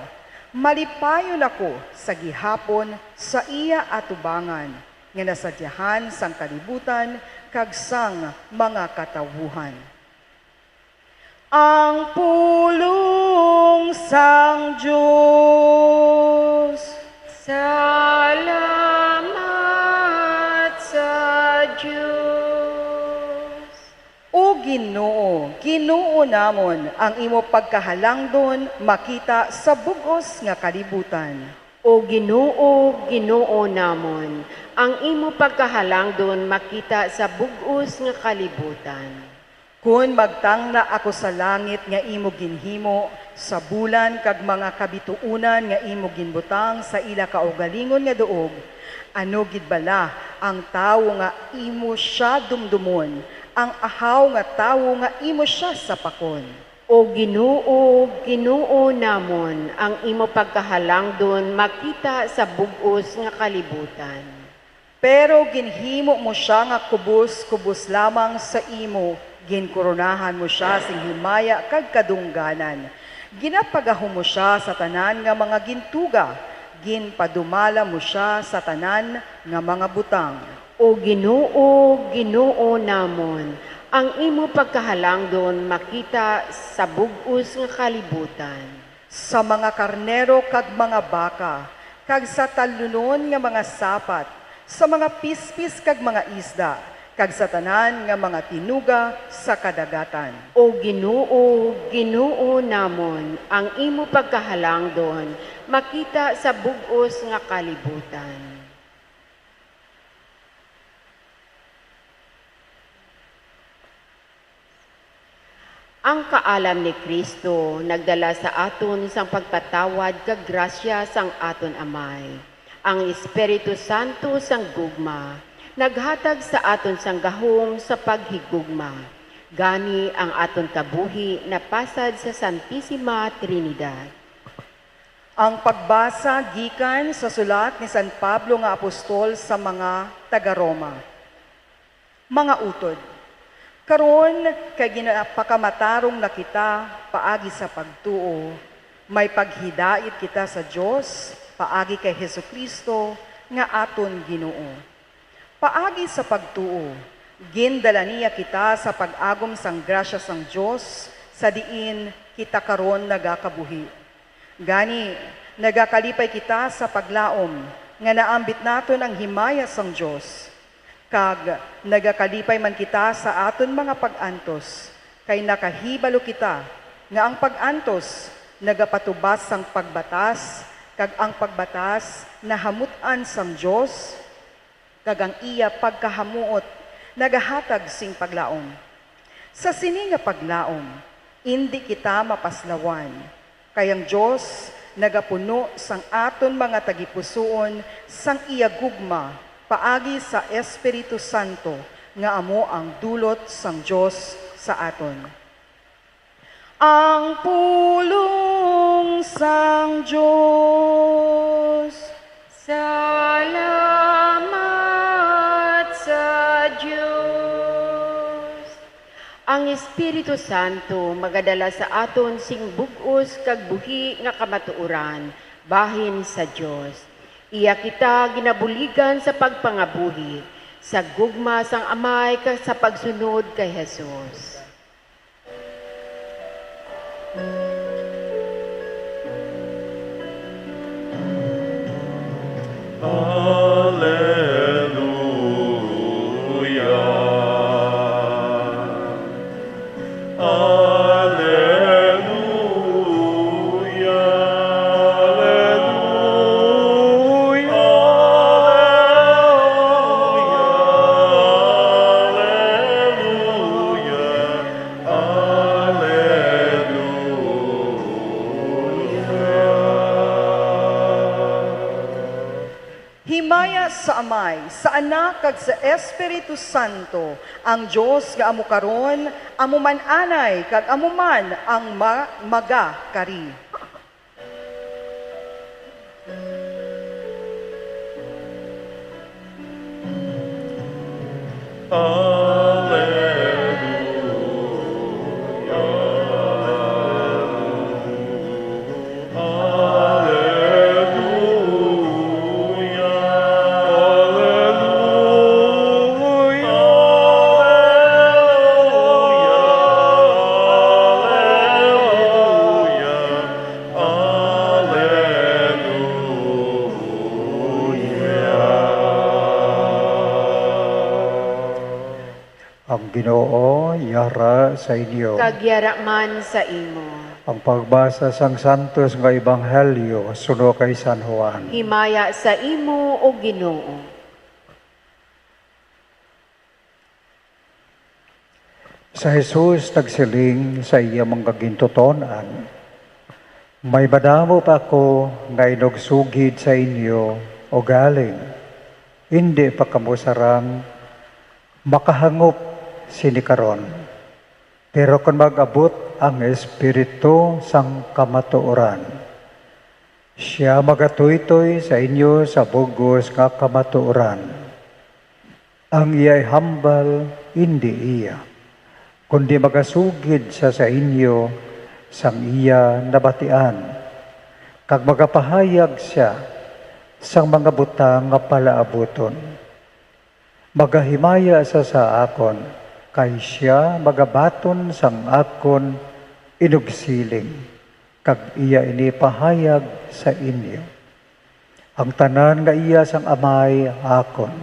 Malipayon ako sa gihapon sa iya atubangan, nga nasadyahan sang kalibutan kag sang mga katawuhan. Ang pulong sang Dios. Salamat sa Ginoo, Ginoo namon, ang imo pagkahalangdon makita sa bug-os nga kalibutan. O Ginoo, Ginoo namon, ang imo pagkahalangdon makita sa bug-os nga kalibutan. Kon magtangla ako sa langit nga imo ginhimo, sa bulan kag mga kabituonan nga imo ginbutang sa ila kaugalingon nga duog, ano gid bala ang tawo nga imo sia dumdomon, ang ahaw nga tawo nga imo sia sapakon? O Ginoo, Ginoo namon, ang imo pagkahalangdon makita sa bug-os nga kalibutan. Pero ginhimo mo sia nga kubos-kubos lamang sa imo, ginkoronahan mo sia sing himaya kag kadungganan. Ginapagahom mo sia sa tanan nga mga gintuga, ginpadumala mo sia sa tanan nga mga butang. O Ginoo, Ginoo namon, ang imo pagkahalangdon makita sa bug-os nga kalibutan. Sa mga karnero kag mga baka, kag sa talunon nga mga sapat, sa mga pispis kag mga isda, kag sa tanan nga mga tinuga sa kadagatan. O Ginoo, Ginoo namon, ang imo pagkahalangdon makita sa bug-os nga kalibutan. Ang kaalam ni Cristo nagdala sa aton sang pagpatawad kag grasya sang aton Amay. Ang Espiritu Santo sang gugma naghatag sa aton sang gahom sa paghigugma. Gani ang aton kabuhi napasad sa Santisima Trinidad. Ang pagbasa gikan sa sulat ni San Pablo nga apostol sa mga taga-Roma. Mga utod, karon kay ginapakamatarong na kita paagi sa pagtuo, may paghidait kita sa Dios paagi kay Jesu-Cristo nga aton Ginoo. Paagi sa pagtuo, gindala niya kita sa pag-agom sang grasya sang Dios sa diin kita karon nagakabuhi. Gani, nagakalipay kita sa paglaom nga naambit naton ang himaya sang Dios. Kag nagakalipay man kita sa aton mga pag-antos, kay nakahibalo kita nga ang pag-antos nagapatubas sang pagbatas, kag ang pagbatas nahamut-an sang Dios, kag ang iya pagkahamuot nagahatag sing paglaom. Sa sini nga paglaom, indi kita mapaslawan, kay ang Dios nagapuno sang aton mga tagipusoon sang iya gugma paagi sa Espiritu Santo nga amo ang dulot sang Dios sa aton. Ang pulong sang Dios. Salamat sa Dios. Ang Espiritu Santo magadala sa aton sing bug-os kag buhi nga kamatuoran bahin sa Dios. Iya kita ginabuligan sa pagpangabuhi, sa gugma sang Amay kag sa pagsunod kay Jesus. Aleluya. Aleluya. Aleluya. Aleluya. Himaya sa Amay, sa Anak, kag sa Espiritu Santo, ang Dios nga amo karon, amo man anay, kag amo man ang ma-, magakari. Aleluya. Ang Ginoo yara sa inyo. Kag yara man sa imo. Ang pagbasa sang santos nga ebanghelyo suno kay San Juan. Himaya sa imo, O Ginoo. Si Jesus nagsiling sa iya mga gintuton-an, "May madamo pa ako nga inugsugid sa inyo ugaling indi pa kamo sarang makahangop sini karon. Pero kon mag-abot ang Espiritu sang kamatuoran, sia magatuytoy sa inyo sa bug-os nga kamatuoran. Ang iyay hambal indi iya, kundi magasugid sia sa inyo sang iya nabatian, kag magapahayag sia sang mga butang nga palaabuton. Magahimaya sia sa akon, kay sia magabaton sang akon inugsiling, kag iya ini ipahayag sa inyo. Ang tanan nga iya sang Amay akon.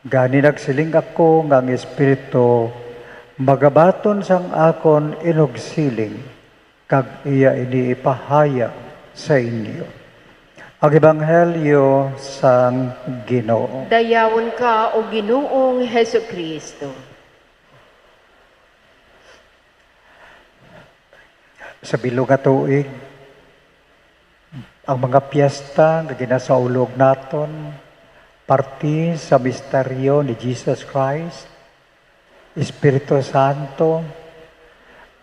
Gani nagsiling ako nga ang Espiritu magabaton sang akon inugsiling, kag iya ini ipahayag sa inyo." Ang Ebanghelyo sang Ginoo. Dayawon ka, O Ginoong Jesu-Cristo. Sa bilog nga tuig, ang mga piyesta nga ginasaulog naton, parti sa misteryo ni Jesus Christ, Espiritu Santo,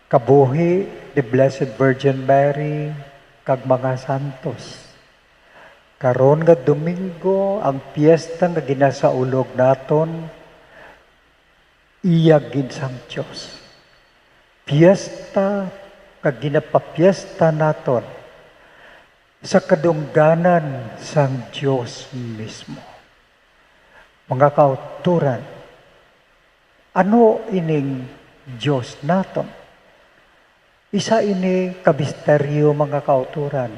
kabuhi ni Blessed Virgin Mary, kag mga santos. Karon nga Domingo, ang piyesta nga ginasaulog naton, iya gid sang Dios. Piyesta nga ginapapiyesta naton sa kadungganan sang Dios mismo. Mga kauturan, ano ining Dios naton? Isa ini ka misteryo, mga kauturan.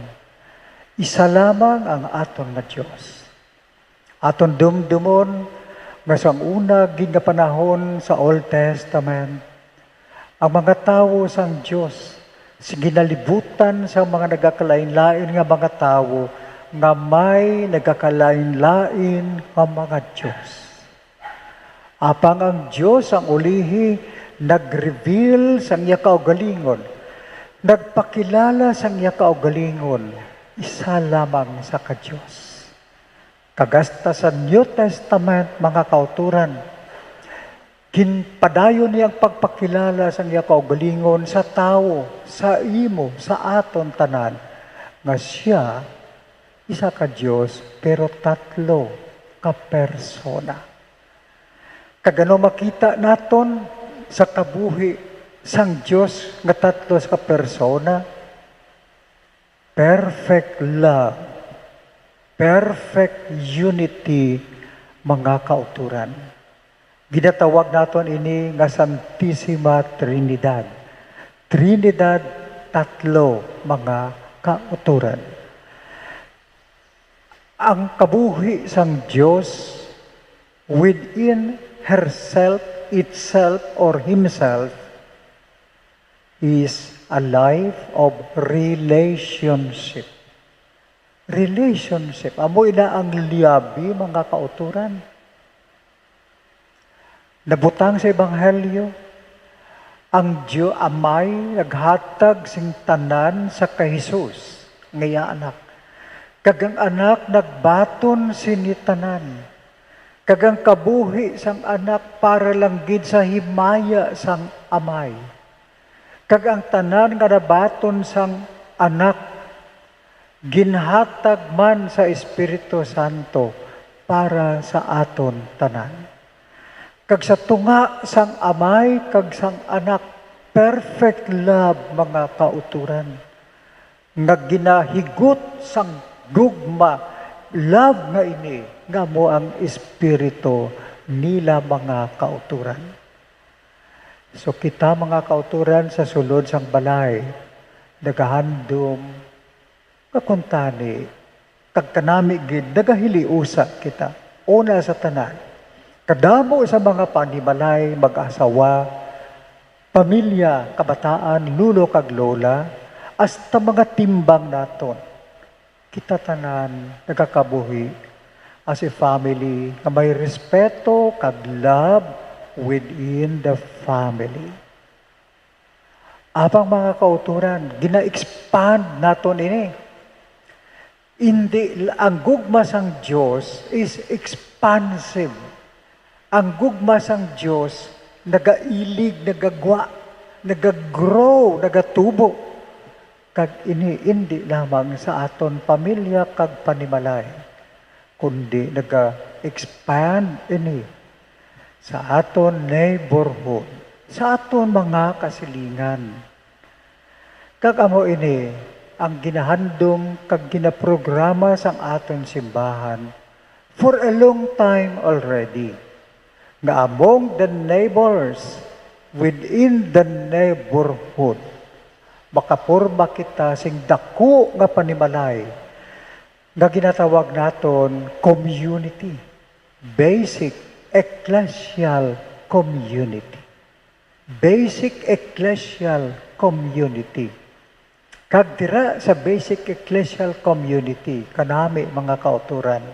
Isa lamang ang aton nga Dios. Aton dumdumon nga sang una gid nga panahon sa Old Testament, ang mga tawo sang Dios, sa ginalibutan sang mga nagakalainlain nga mga tawo, nga may nagakalainlain nga mga dios. Apang ang Dios ang ulihi nag-reveal sang iya kaugalingon, nagpakilala sang iya kaugalingon, isa lamang sa ka Dios. Kag hasta sa New Testament, mga kauturan, ginpadayon niya ang pagpakilala sang iya kaugalingon sa tawo, sa imo, sa aton tanan, nga siya isa ka Dios, pero tatlo ka persona. Kag ano makita naton sa kabuhi sang Dios nga tatlo ka persona? Perfect love, perfect unity, mga kauturan. Ginatawag naton ini nga Santisima Trinidad. Trinidad, tatlo, mga kauturan. Ang kabuhi sang Dios within herself, itself, or himself is a life of relationship. Relationship. Amo ina ang liabi, mga kauturan. Nabutang sa Ebanghelyo, ang Diyo Amay naghatag sing tanan sa kay Jesus nga iya Anak, kag ang Anak nagbaton sini tanan, kag ang kabuhi sang Anak para lang gid sa himaya sang Amay, kag ang tanan nga nabaton sang Anak ginhatag man sa Espiritu Santo para sa aton tanan. Kag sa tunga sang Amay kag sang Anak, perfect love, mga kauturan, nga ginahigot sang gugma, love nga ini, nga amo ang espiritu nila, mga kauturan. So kita, mga kauturan, sa sulod sang balay, nagahandom, nga kuntani, kag kanami gid, nagahiliusa kita. Una sa tanan, Kadamo sa mga panimalay, mag-asawa, pamilya, kabataan, lolo kag lola, hasta mga timbang naton. Kita tanan nagakabuhi as a family nga may respeto kag love within the family. Apang mga kauturan, gina-expand naton ini. Hindi, ang gugma sang Dios is expansive. Ang gugma sang Dios nagailig, nagagwa, nagagrow, nagatubo. Kag ini indi lamang sa aton pamilya kag panimalay, kundi naga-expand ini sa aton neighborhood, sa aton mga kasilingan. Kag amo ini ang ginahandom kag ginaprograma sang aton simbahan for a long time already, nga among the neighbors within the neighborhood, makaporma kita sing daku nga panimalay nga ginatawag naton community, basic ecclesial community. Basic ecclesial community. Kag dira sa basic ecclesial community, kanami, mga kauturan,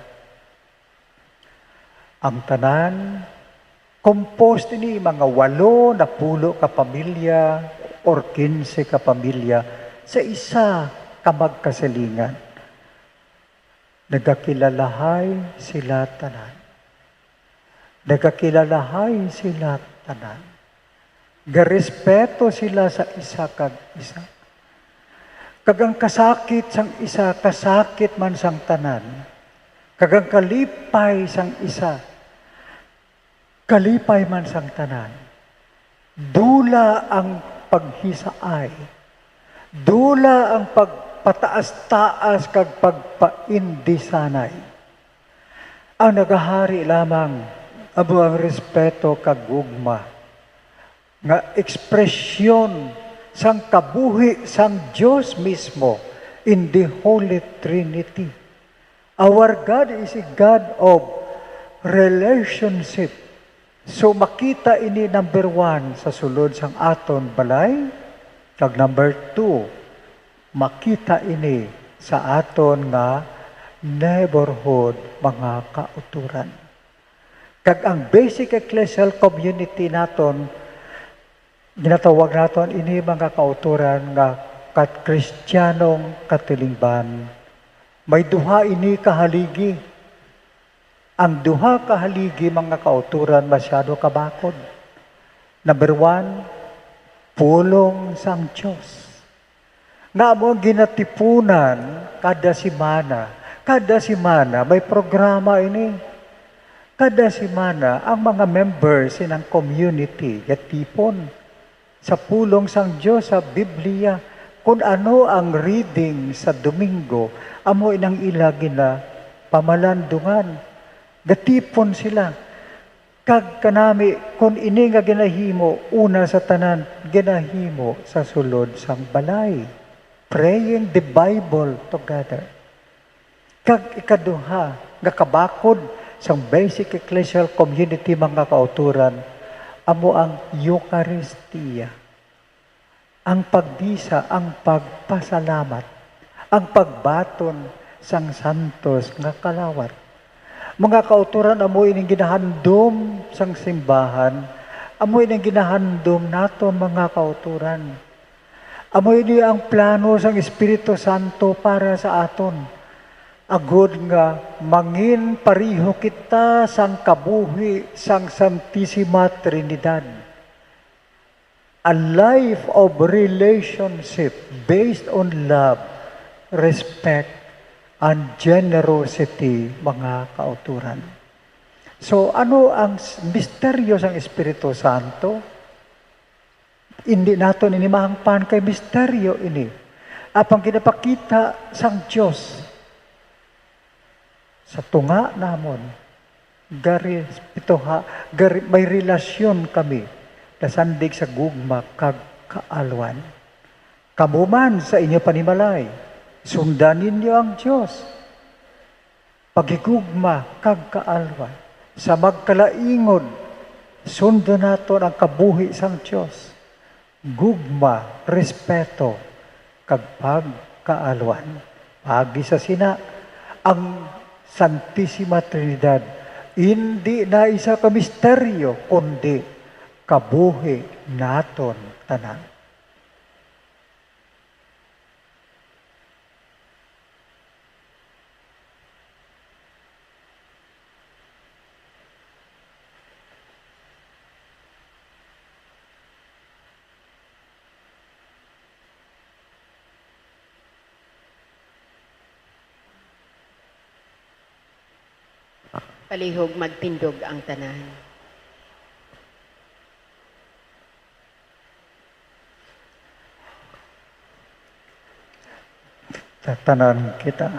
ang tanan composed ini mga walo napulo ka pamilya or kinse ka pamilya sa isa ka magkasilingan. Nagakilalahay sila tanan. Nagakilalahay sila tanan. Garespeto sila sa isa kag isa. Kag ang kasakit sang isa, kasakit man sang tanan. Kag ang kalipay sang isa, kalipay man sang tanan. Dula ang paghisaay. Dula ang pagpataas-taas kag pagpaindisanay. Ang nagahari lamang amo ang respeto kag gugma nga ekspresyon sang kabuhi sang Dios mismo in the Holy Trinity. Our God is a God of relationship. So, makita ini, number one, sa sulod sang aton balay. Kag number two, makita ini sa aton nga neighborhood, mga kauturan. Kag ang basic ecclesial community naton, ginatawag naton ini, mga kauturan, nga kat-, Kristiyanong katilingban. May duha ini ka haligi. Ang duha ka haligi, mga kauturan, masyado kabakod. Number one, pulong sang Dios. Nga amo ang ginatipunan kada semana. Kada semana, may programa ini. Kada semana, ang mga members sining community gatipon sa pulong sang Dios sa Biblia. Kung ano ang reading sa Domingo, amo inang ila ginapamalandungan. Gatipon sila. Kag kanami, kung ini nga ginahimo, una sa tanan, ginahimo sa sulod sang balay, praying the Bible together. Kag ikaduha nga kabakod sang basic ecclesial community, mga kauturan, amo ang Eucharistia. Ang pagmisa, ang pagpasalamat, ang pagbaton sang santos nga kalawat. Mga kauturan, amo ining ginahandom sang simbahan, amo ining ginahandom naton, mga kauturan. Amo ini ang plano sang Espiritu Santo para sa aton, agod nga mangin pareho kita sang kabuhi sang Santisima Trinidad. A life of relationship based on love, respect, and generosity, mga kauturan. So, ano ang s-, misteryo sang Espiritu Santo? Hindi naton ini mahangpan kay misteryo ini. Apang ginapakita sang Dios sa tunga namon, garespetuha-, gare-, may relasyon kami nasandig sa gugma kag kaalwan. Kamo man sa inyo panimalay, sundan ninyo ang Dios. Paghigugma kag kaalwan. Sa magkalaingon, sundon naton ang kabuhi sang Dios, gugma, respeto, kag pagkaalwan. Paagi sa sina, ang Santisima Trinidad indi na isa ka misteryo, kundi kabuhi naton tanan. Palihog magtindog ang tanan. Tatanan kita.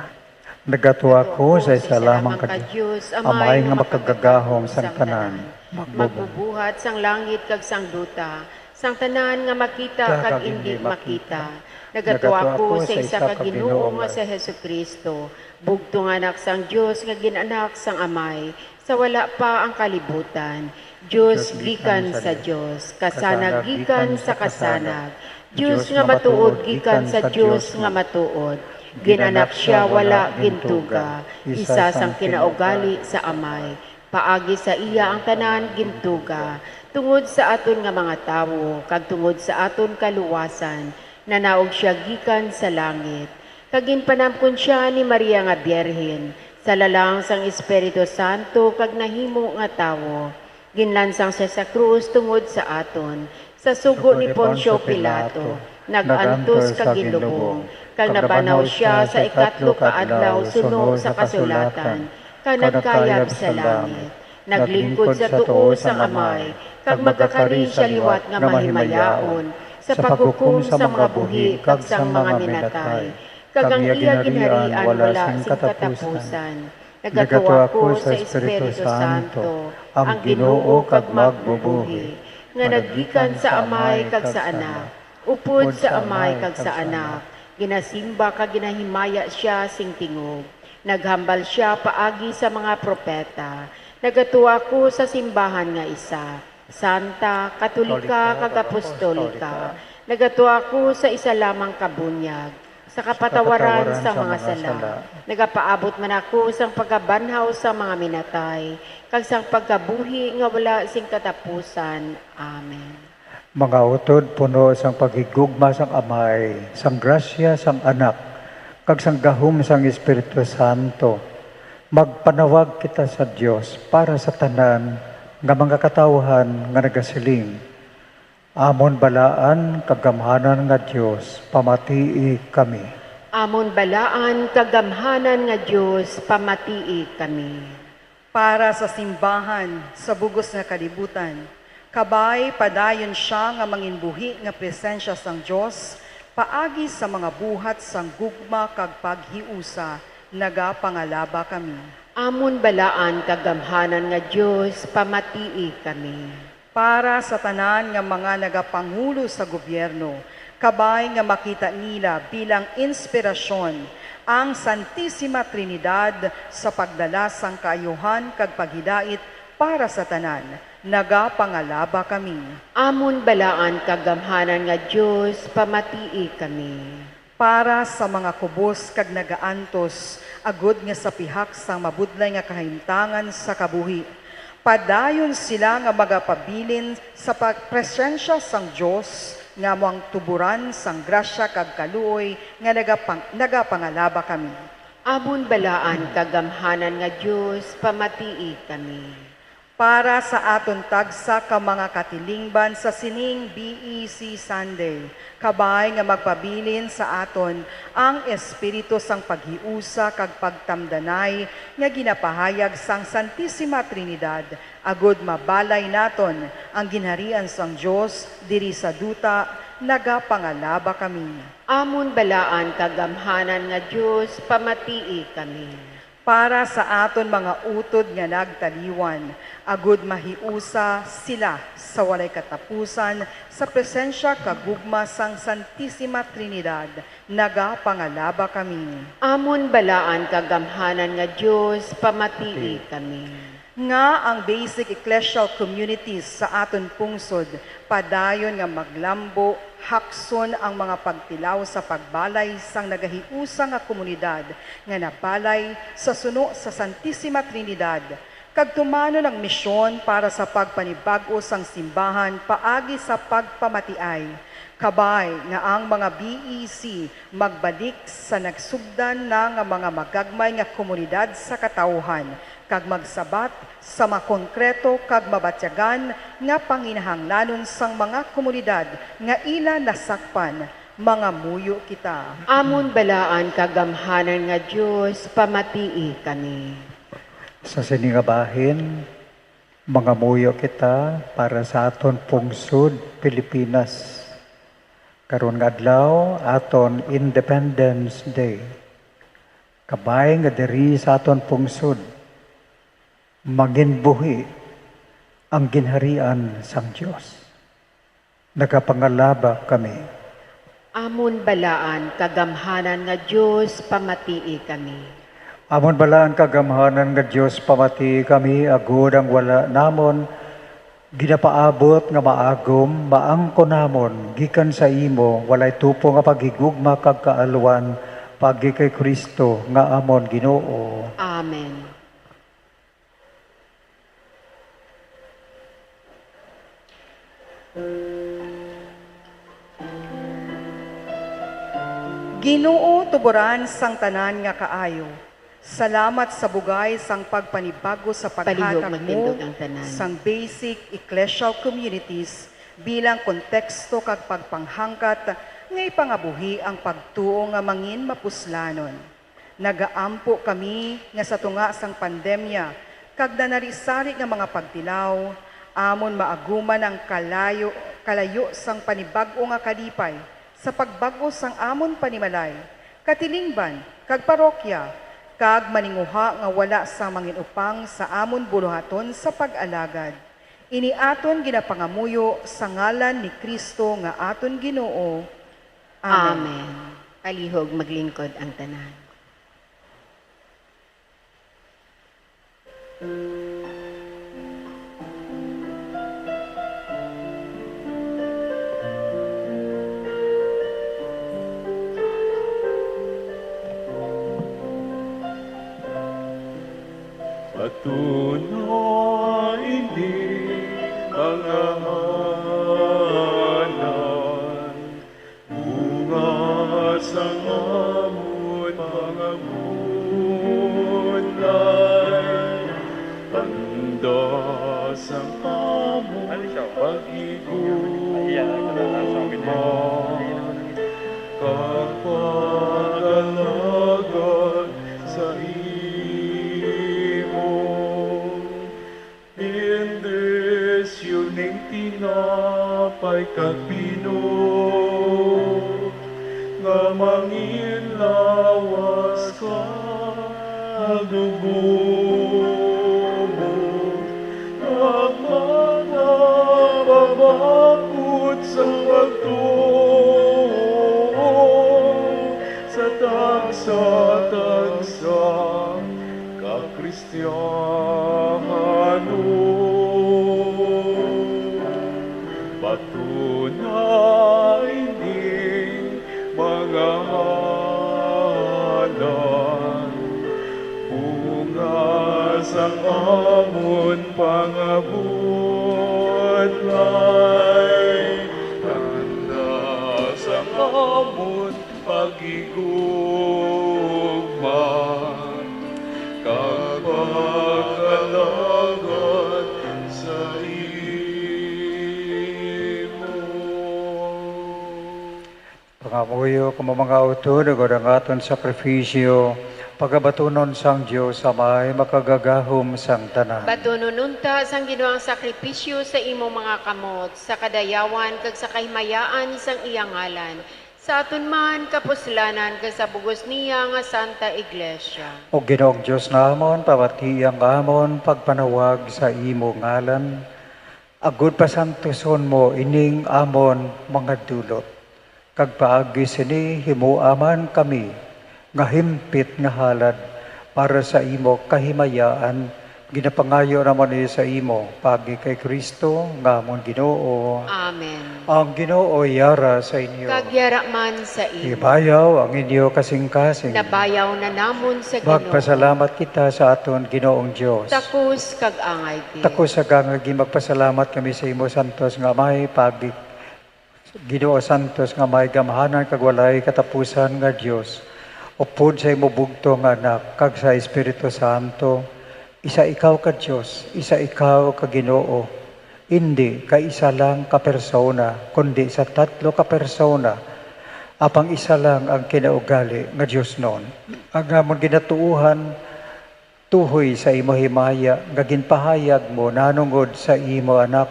Nagatuwa ko sa isa lamang ka Dios, Amay nga makagagahom sang tanan, magbubuhat sang langit kag sang duta, sang tanan nga makita kag indi makita. Nagatuwa ko sa isa ka Ginoo nga si Jesu-Cristo, bugtong Anak sang Dios nga gin-anak sang Amay, sa wala pa ang kalibutan. Dios gikan sa Dios, kasanag gikan sa kasanag, Dios nga matuod gikan sa Dios nga matuod. Gin-anak sia wala gintuga, isa sang kinaugali sa Amay. Paagi sa iya ang tanan gintuga, tungod sa aton nga mga tawo, kag tungod sa aton kaluwasan, nanaog sia gikan sa langit. Kag ginpanamkon sia ni Maria nga Birhen, sa lalang sang Espiritu Santo, kag nahimo nga tawo. Ginlansang sia sa krus tungod sa aton, sa sugo ni Poncio Pilato, nag-antos kag ginlubong, kag nabanhaw sia sa ikatlo ka adlaw suno sa kasulatan, kag nagkayab sa langit. Naglingkod sa tuo sang Amay, kag magakari sia liwat nga mahimayaon, sa paghukom sang mga buhi kag sang mga minatay, kag ang iya ginharian wala sing katapusan. Nagatuo ako sa Espiritu Santo, ang Ginoo kag magbubuhi, nga naggikan sa Amay kag sa Anak, upod sa Amay kag sa Anak, ginasimba kag ginahimaya sia sing tingog. Naghambal sia paagi sa mga propeta. Nagatuo ako sa simbahan nga isa, santa, katolika, kag apostolika. Nagatuo ako sa isa lamang ka bunyag, sa kapatawaran sa mga sala. Nagapaabot man ako sang pagkabanhaw sa mga minatay, kag sang pagkabuhi nga wala sing katapusan. Amen. Mga utod, puno sang paghigugma sang Amay, sang grasya sang Anak, kag sang gahom sang Espiritu Santo, magpanawag kita sa Dios para sa tanan nga mga katawuhan nga nagasiling, "Amon balaan kag gamhanan nga Dios, pamatii kami." Amon balaan kag gamhanan nga Dios, pamatii kami. Para sa simbahan sa bug-os nga kalibutan, kabay padayon sia nga manginbuhi nga presensya sang Dios paagi sa mga buhat sang gugma kag paghiusa, nagapangalaba kami. Amon balaan kag gamhanan nga Dios, pamatii kami. Para sa tanan nga mga nagapangulo sa gobyerno, kabay nga makita nila bilang inspirasyon ang Santisima Trinidad sa pagdala sang kaayuhan kag paghidait para sa tanan, nagapangalaba kami. Amon balaan kag gamhanan nga Dios, pamatii kami. Para sa mga kubos kag nagaantos, agud nga sa pihak sang mabudlay nga kahimtangan sa kabuhi, padayon sila nga magapabilin sa pag-, presensya sang Dios, nga amo ang tuboran sang grasya kag kaluoy nga nagapang-, nagapangalaba kami. Amon balaan kag gamhanan nga Dios, pamatii kami. Para sa aton tagsa ka mga katilingban sa sining B E C Sunday, kabay nga magpabilin sa aton ang espiritu sang paghiusa kag pagtamdanay nga ginapahayag sang Santisima Trinidad, agud mabalay naton ang ginharian sang Dios diri sa duta, nagapangalaba kami. Amon balaan kag gamhanan nga Dios, pamatii kami. Para sa aton mga utod nga nagtaliwan, agud mahiusa sila sa walay katapusan sa presensya kag gugma sang Santisima Trinidad, nagapangalaba kami. Amon balaan kag gamhanan nga Dios, pamatii kami. Nga ang basic ecclesial communities sa aton pungsod padayon nga maglambo, hakson ang mga pagtilaw sa pagbalay sang nagahiusa nga komunidad nga nabalay sa suno sa Santisima Trinidad, kag tumanon ang misyon para sa pagpanibag-o sang simbahan paagi sa pagpamatiay. Kabay nga ang mga B E C magbalik sa nagsugdan na nga mga magagmay nga komunidad sa katawhan, kag magsabat sa makongkreto kag mabatyagan nga panginahanglanon sang mga komunidad nga ila nasakpan. Mangamuyo kita. Amon balaan kag gamhanan nga Dios, pamatii kami. Sa sini nga bahin, mangamuyo kita para sa aton pungsod, Pilipinas. Karon nga adlaw, aton Independence Day. Kabay nga diri sa aton pungsod, manginbuhi ang ginharian sang Dios. Nagapangalaba kami. Amon balaan kag gamhanan nga Dios, pamatii kami. Amon balaan kag gamhanan nga Dios, pamatii kami, agod ang wala namon ginapaabot nga maagom, maangkon namon gikan sa imo walay tupo nga paghigugma kag kaalwan, paagi kay Cristo nga amon Ginoo. Amen. Ginoo, tuboran sang tanan nga kaayo, salamat sa bugay sang pagpanibag-o sa Palihog paghatag mo magtindog ang tanan. Sang basic ecclesial communities bilang konteksto kag pagpanghangkat nga ipangabuhi ang pagtuo nga mangin mapuslanon. Nagaampo kami nga sa tunga sang pandemya kag nanari-sari nga mga pagtilaw, amon maaguman ang kalayo, kalayo sang panibag-o nga kalipay sa pagbag-o sang amon panimalay, katilingban, kag parokya, kag maninguha nga wala sang mangin-upang sa amon buluhaton sa pag-alagad. Ini aton ginapangamuyo sa ngalan ni Cristo nga aton Ginoo. Amen. Amen. Palihog maglingkod ang tanan. Patuna ini mga hanan, bunga sang amon mga bunlay, tanda sang amon paghigugma kag pag-alagad sa imo. Bendisyon ning tinapay kag bino nga manginlawas kag dugo mo, kag magpabakod sang pagtuo sa tagsa-tagsa ka Kristiyano. Patuna ining mga hanan, bunga sang amon pangabudlay, tanda sang amon paghigugma kag pag-alagad sa imo. Pangamuyo kamo, mga utod, agod ang aton sakripisyo pagabatunon sang Dios Amay makagagahom sang tanan. Batunon unta sang Ginoo ang sakripisyo sa imong mga kamot, sa kadayawan kag sa kahimayaan sang iya ngalan, sa aton man kapuslanan kag sa bug-os niya nga Santa Iglesia. O Ginoong Dios namon, pamatii ang amon pagpanawag sa imo ngalan, agud pasantuson mo ining amon mga dulot, kag paagi sini himoa man kami nga himpit nga halad para sa imo kahimayaan Ginapangayo namon ini sa imo, paagi kay Cristo nga amon Ginoo. Amen. Ang Ginoo yara sa inyo. Kag yara man sa imo. Ibayaw ang inyo kasingkasing. Nabayaw na namon sa Ginoo. Magpasalamat kita sa aton Ginoong Dios. Takos kag angay gid. Takos kag angay gid magpasalamat kami sa imo, santos nga Amay, paagi Ginoo santos nga may gamhanan kag walay katapusan nga Dios, upod sa imo bugtong nga Anak kag sa Espiritu Santo, isa ikaw ka Dios, isa ikaw ka Ginoo, indi ka isa lang ka persona, kundi sa tatlo ka persona, apang isa lang ang kinaugali nga diosnon. Ang amon ginatuohan, tuhoy sa imo himaya nga ginpahayag mo nanungod sa imo Anak.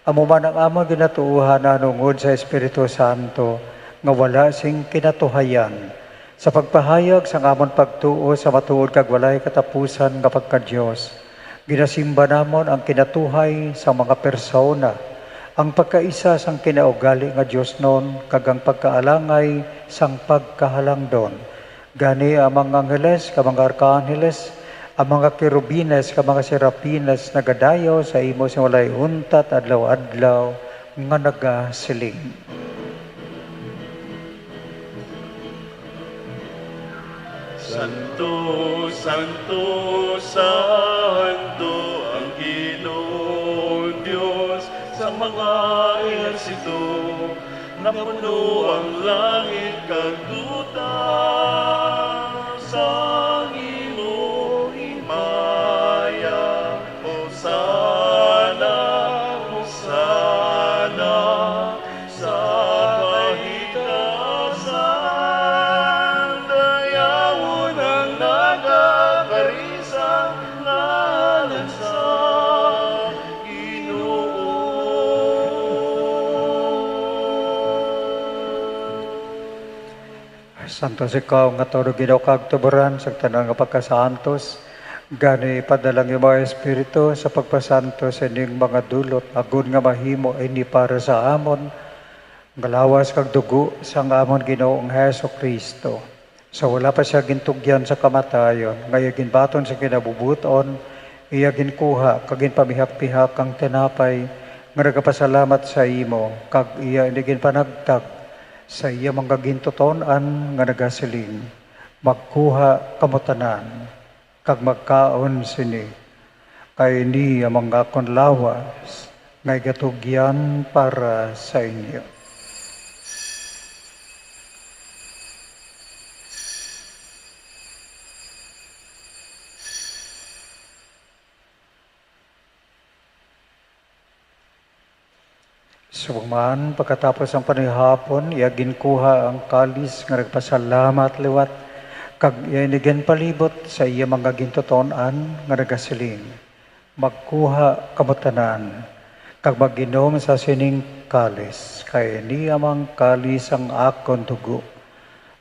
Amo man ang amon ginatuohan nanungod sa Espiritu Santo nga wala sing kinatuhayan. Sa pagpahayag sang amon pagtuo sa matuod kag walay katapusan nga pagka-Dios, ginasimba namon ang kinatuhay sang mga persona, ang pagkaisa sang kinaugali nga diosnon, kag ang pagkaalangay sang pagkahalangdon. Gani ang mga angheles kag mga arkanheles, ang mga kerubines kag mga serafines nagadayaw sa imo sing walay untat adlaw-adlaw nga nagasiling: Santo, santo, santo ang Ginoong Dios sa mga ehersito. Napuno ang langit kag duta sang imo himaya. Hosanna, Hosanna sa kahitaasan. Dayawon ang nagakari sa ngalan sa Ginoo. Santos ikaw nga tuod, Ginoo, kag tuboran sang tanan nga pagkasantos. Gani, ipadala ang imong Espiritu sa pagpasantos sa ining mga dulot, agod nga mahimo ini para sa amon nga lawas kag dugo sang amon Ginoong Jesu-Cristo. Sa wala pa sia gintugyan sa kamatayon, nga iya ginbaton sa kinabubuton, iya ginkuha kag ginpamihak-pihak ang tinapay nga nagapasalamat sa imo, kag iya ini ginpanagtag sa iya mga gintuton-an nga nagasiling: Magkuha kamo tanan kag magkaon sini, kay ini ang mga akon lawas nga igatugyan para sa inyo. Subong man, pagkatapos ang panihapon, iya ginkuha ang kalis nga nagpasalamat liwat, kag iya ini ginpalibot sa iya mga gintuton-an nga nagasiling: Magkuha kamo tanan, kag mag-inom sa sining kalis, kay ini amo ang kalis sang akon dugo,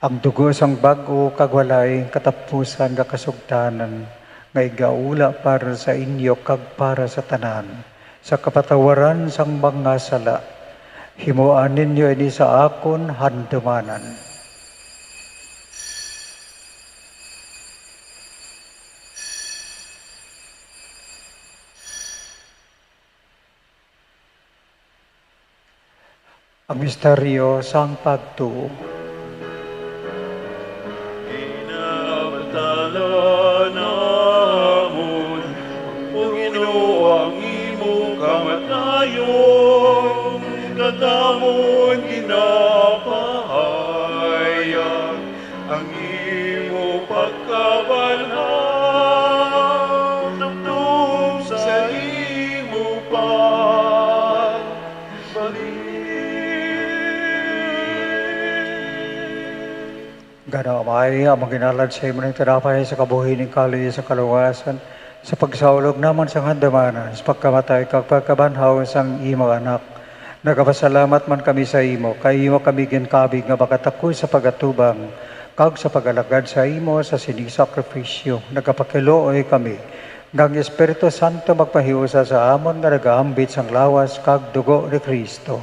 ang dugo sang bag-o kag walay katapusan nga kasugtanan, nga igaula para sa inyo kag para sa tanan, sa kapatawaran sang mga sala. Himoa ninyo ini sa akon handumanan. Ang misteryo sang pagtuo. Ginapatala namon, O Ginoo, ang imo kamatayon, kag amon ginapahayag ang imo pagkabanhaw, tubtob sa imo pagbalik. Gani, Amay, amon ginhalad sa imo ning tinapay sa kabuhi, ning kalis sa kaluwasan, sa pagsaulog namon sang handumanan, sa pagkamatay kag pagkabanhaw sang imo Anak. Nagapasalamat man kami sa imo, kay imo kami ginkabig nga makatakos sa pagatubang kag sa pag-alagad sa imo sa sining sakripisyo. Nagapakiluoy kami nga ang Espiritu Santo magpahiusa sa amon nga nagaambit sang lawas kag dugo ni Cristo.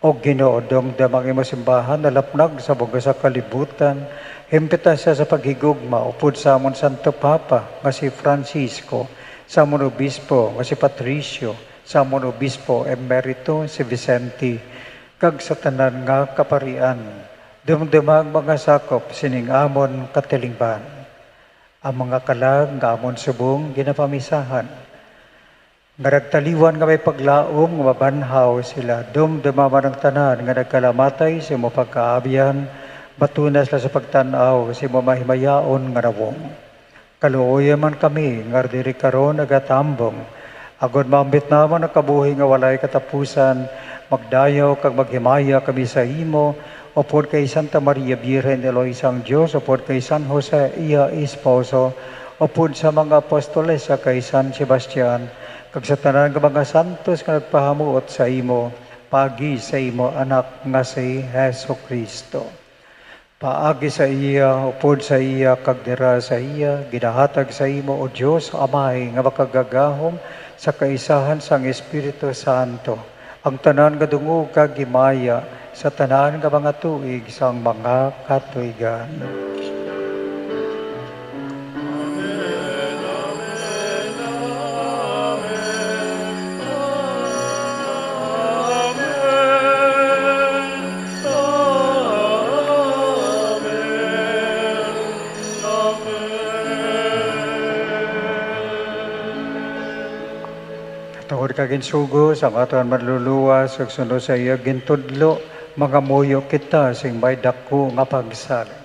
O Ginoo, dumdom ang imo simbahan nalapnag sa bug-os nga kalibutan. Himpita sia sa paghigugma upod sa amon Santo Papa nga si Francisco, sa amon obispo nga si Patricio, sa amon obispo emerito si Vicente, kag sa tanan nga kaparian. Dumduma ang mga sakop sining amon katilingban. Ang mga kalag nga amon subong ginapamisahan, nga nagtaliwan nga may paglaom nga mabanhaw sila. Dumduma man ang tanan nga nagkalamatay sa imo pagkaabyan, batuna sila sa pagtan-aw sa imo mahimayaon nga nawong. Kaluoyan man kami nga diri karon nagatambong, agod maambit namon ang kabuhi nga walay katapusan, magdayaw kag maghimaya kami sa imo, upod kay Santa Maria, Birhen Eloisa sang Dios, upod kay San Jose, iya esposo, upod sa mga apostoles, sa kay San Sebastian, kag sa tanan nga mga santos nga nagpahamuot sa imo, paagi sa imo Anak nga si Jesu-Cristo. Paagi sa iya, upod sa iya, kag dira sa iya, ginahatag sa imo, O Dios Amay, nga makagagahom sa kaisahan sang Espiritu Santo, ang tanan nga dungog kag himaya sa tanan nga mga tuig sang mga katuigan. Tungod kag ginsugo sang aton Manluluwas, kag suno sa iya gintudlo, mangamuyo kita sing may daku nga pagsalig.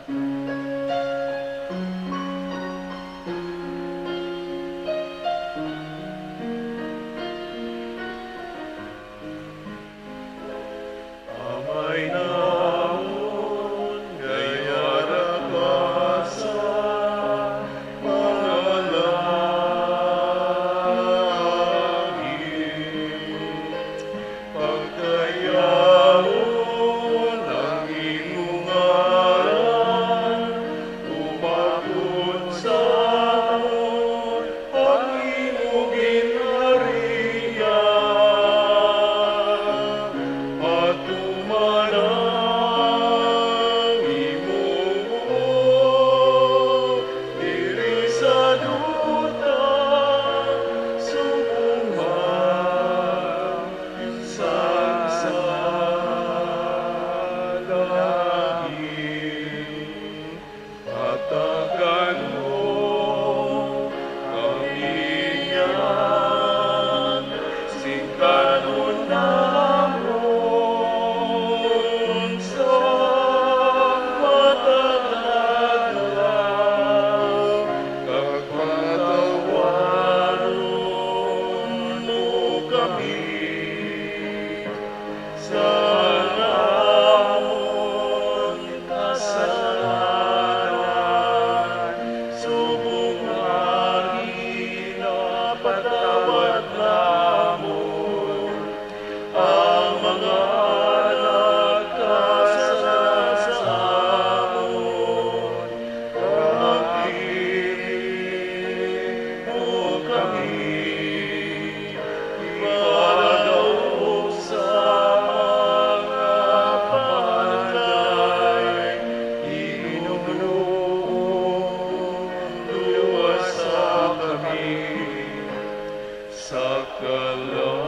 Amay namon nga yara ka sa mga langit, pagdayawon ang imo ngalan, umabot sa amon ang imo ginharian, matuman ang imo buot diri sa duta, subong man sang sa langit. Hatagan mo kami niyan sing kanon namon sa matag adlaw, kag patawaron mo kami sa namon kasalanan, subong nga ginapatawad namon ang mga nagkasala sa amon. Pagtipon mo kami, ipadaog sa mga patay, hinumdom luwasa kami sa kalaut.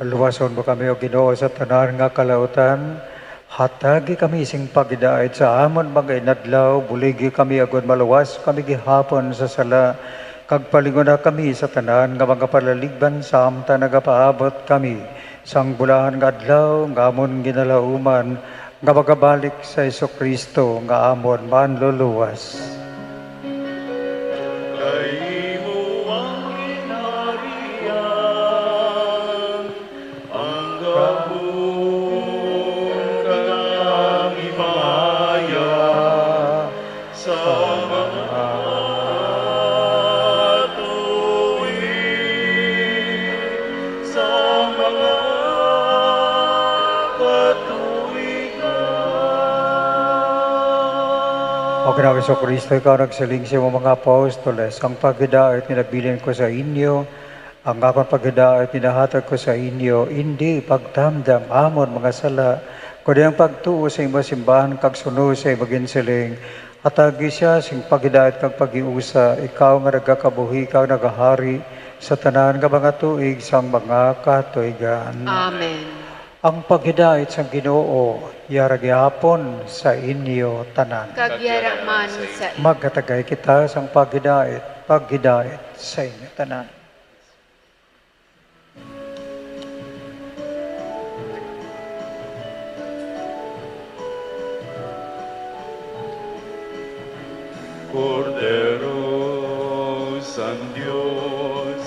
Luwason mo kami, O Ginoo, sa tanan nga kalautan. Hatagi kami sing paghidait sa amon mga inadlaw, buligi kami agod maluwas kami gihapon sa sala, kag palinguna kami sa tanan nga mga palaligban, samtang nagapaabot kami sang bulahan nga adlaw nga amon ginalauman, nga magabalik sa Jesu-Cristo nga amon Manluluwas. Kay imo ang ginharian, ang gahom, kag ang himaya sa mga tuig, sa mga katuigan. O Ginoong Jesu-Cristo, ikaw nagsiling sa imong mga apostoles, "Ang paghidait nga nabilin ko sa inyo, ang akon paghidait ginahatag ko sa inyo, indi pagtamdam amon mga sala, kundi ang pagtuo sa imo simbahan kag sunod sa imo ginsiling, Hatagi siya sing paghidait kag paghiusa, ikaw nga nagakabuhi kag nagahari sa tanan nga mga tuig sang mga katuigan. Amen. Ang paghidait sang Ginoo yara gihapon sa inyo tanan. Kag yara man sa inyo. Magkatagay kita sang paghidait, paghidait sa inyo tanan. Kordero sang Dios,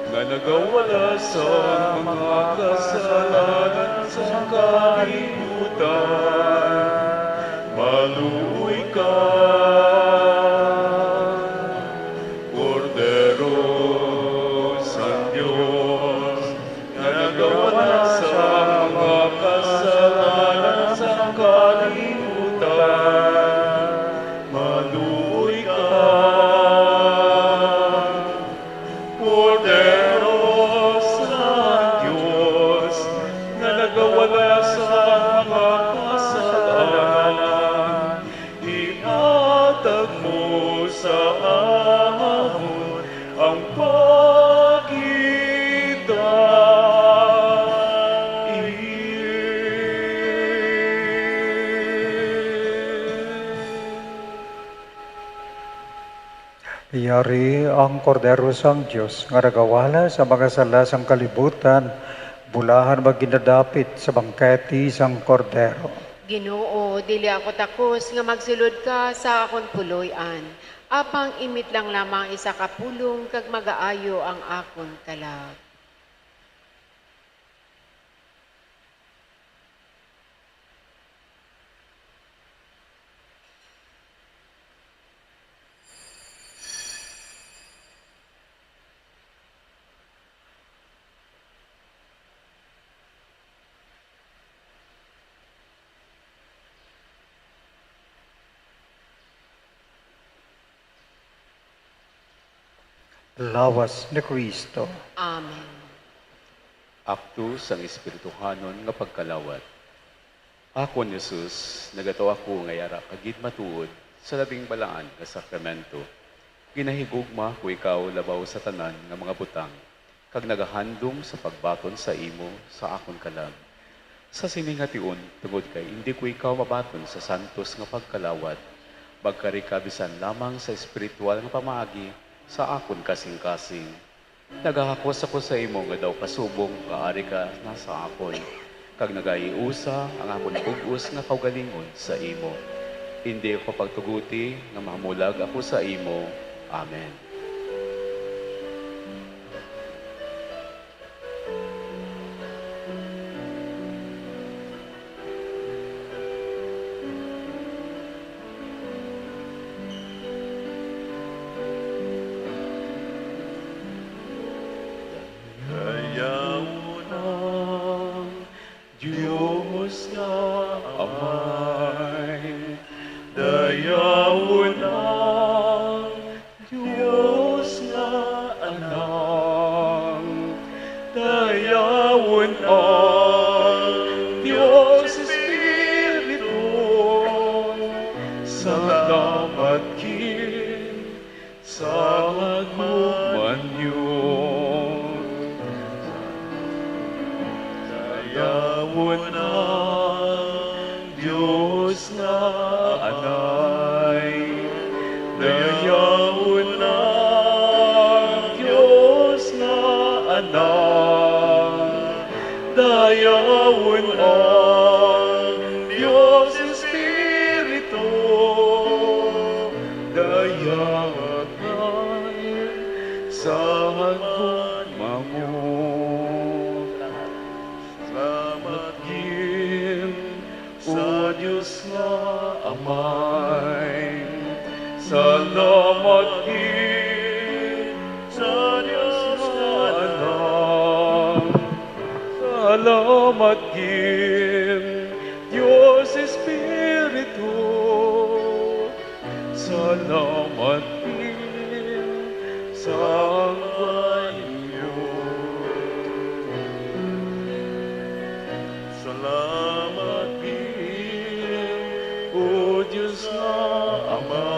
nga nagawala sa mga kasalanan sang kalibutan, maluoy ka. Kordero sang Dios, nga nagawala sa mga kasalanan sang kalibutan, maluoy ka. Kordero sang Dios, nga nagawala sa mga kasalanan, ihatag mo sa amon ang paghidait. Yari ang Kordero sang Dios nga nagawala sa mga sala sang kalibutan, bulahan magindadapit sa bangkete sang Kordero. Ginoo, dili ako takos nga magsulod ka sa akon puloy-an, apang imit lang lamang isa ka pulong kag magaayo ang akon kalag. Lawas ni Cristo. Amen. Akto sang espirituhanon nga pagkalawat. Akon Jesus, nagatuo ako nga yara ka gid matuod sa labing balaan nga sakramento. Ginahigugma ko ikaw labaw sa tanan nga mga butang, kag nagahandom sa pagbaton sa imo sa akon kalag. Sa sini nga tion, tungod kay indi ko ikaw mabaton sa santos nga pagkalawat, magkari ka bisan lamang sa espiritual nga pamaagi sa akon kasingkasing. Nagahakos ako sa imo nga daw kasubong nga ari ka na sa akon, kag nagahiusa ang akon bug-os nga kaugalingon sa imo. Indi ako pagtuguti nga mahamulag ako sa imo. Amen. Dayawon ang Dios nga Amay, dayawon ang Dios nga Anak, dayawon ang Dios Espiritu. Salamat gid sa paghumanyo. Dayawon ang Dios nga Anay, dayawon ang Dios nga Anak, dayawon ang Dios Espiritu, dayawon sa hagkon mangon. Salamat gid sa Dios nga Amay. Salamat gid sa Dios nga Anak. Salamat gid, Dios Espiritu. Salamat gid sa hagkon mangon. Salamat gid, O Dios nga Ama.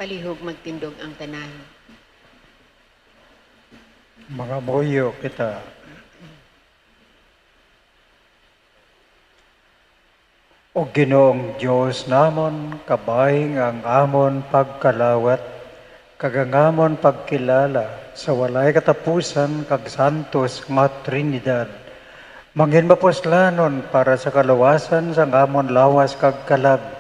Palihog magtindog ang tanan. Mangamuyo kita. O Ginoong Dios namon, kabay nga ang amon pagkalawat kag ang amon pagkilala sa walay katapusan kag santos nga Trinidad, mangin mapuslanon para sa kaluwasan sang amon lawas kag kalag.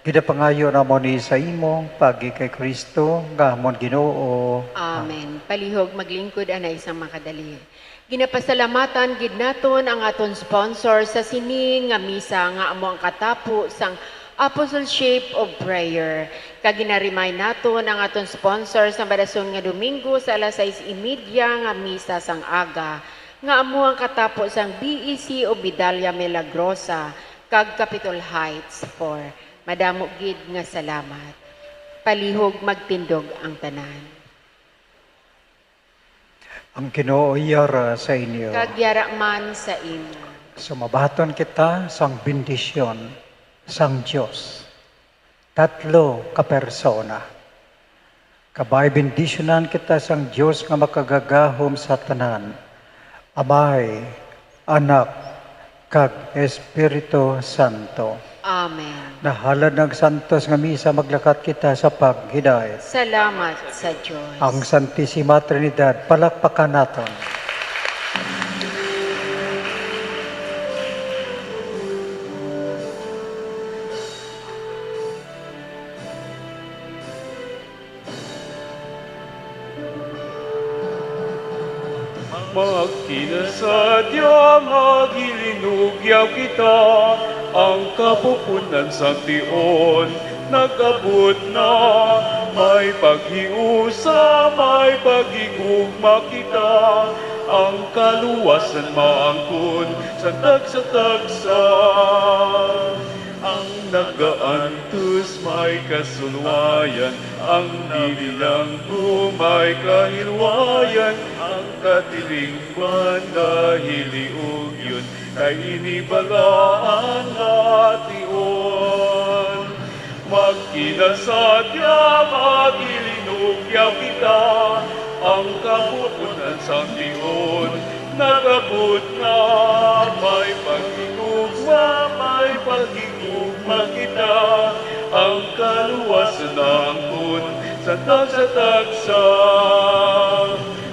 Ginapangayo namon ni sa imo paagi kay Cristo nga amon Ginoo. Amen. Palihog maglingkod anay sang makadali. Ginapasalamatan gid naton ang aton sponsor sa sini nga misa nga amo ang katapo sang Apostleship of Prayer. Kag gina-remind naton ang aton sponsor sa madason nga Domingo sa alas sais y media nga misa sang aga, nga amo ang katapo sang B E C Obidalya Milagrosa kag Capitol Heights four. Madamo gid nga salamat. Palihog magtindog ang tanan. Ang Ginoo yara sa inyo. Kag yara man sa imo. Sumabaton kita sang bendisyon sang Dios. Tatlo ka persona. Kabay bendisyonan kita sang Dios nga makagagahom sa tanan, Amay, Anak, kag Espiritu Santo. Amen. Nahalad ang santos nga misa, maglakat kita sa paghidait. Salamat sa Dios. Ang Santisima Trinidad, palakpakan naton. Magkinasadya, maghilinugyaw kita, ang kapupun-an sang tion nag-abot na. May paghiusa, may paghigugma kita, ang kaluwasan maangkon sa tagsa-tagsa. Ang nagaantos may kasulwayan, ang bilanggo may kahilwayan, ang katilingban nahiliugyon, kay ini balaan nga tion. Magkinasadya, maghilinugyaw kita, ang kapupun-an sang tion nag-abot na. May paghigugma, may paghigugma kita, ang kaluwasan naangkon sa tagsa-tagsa.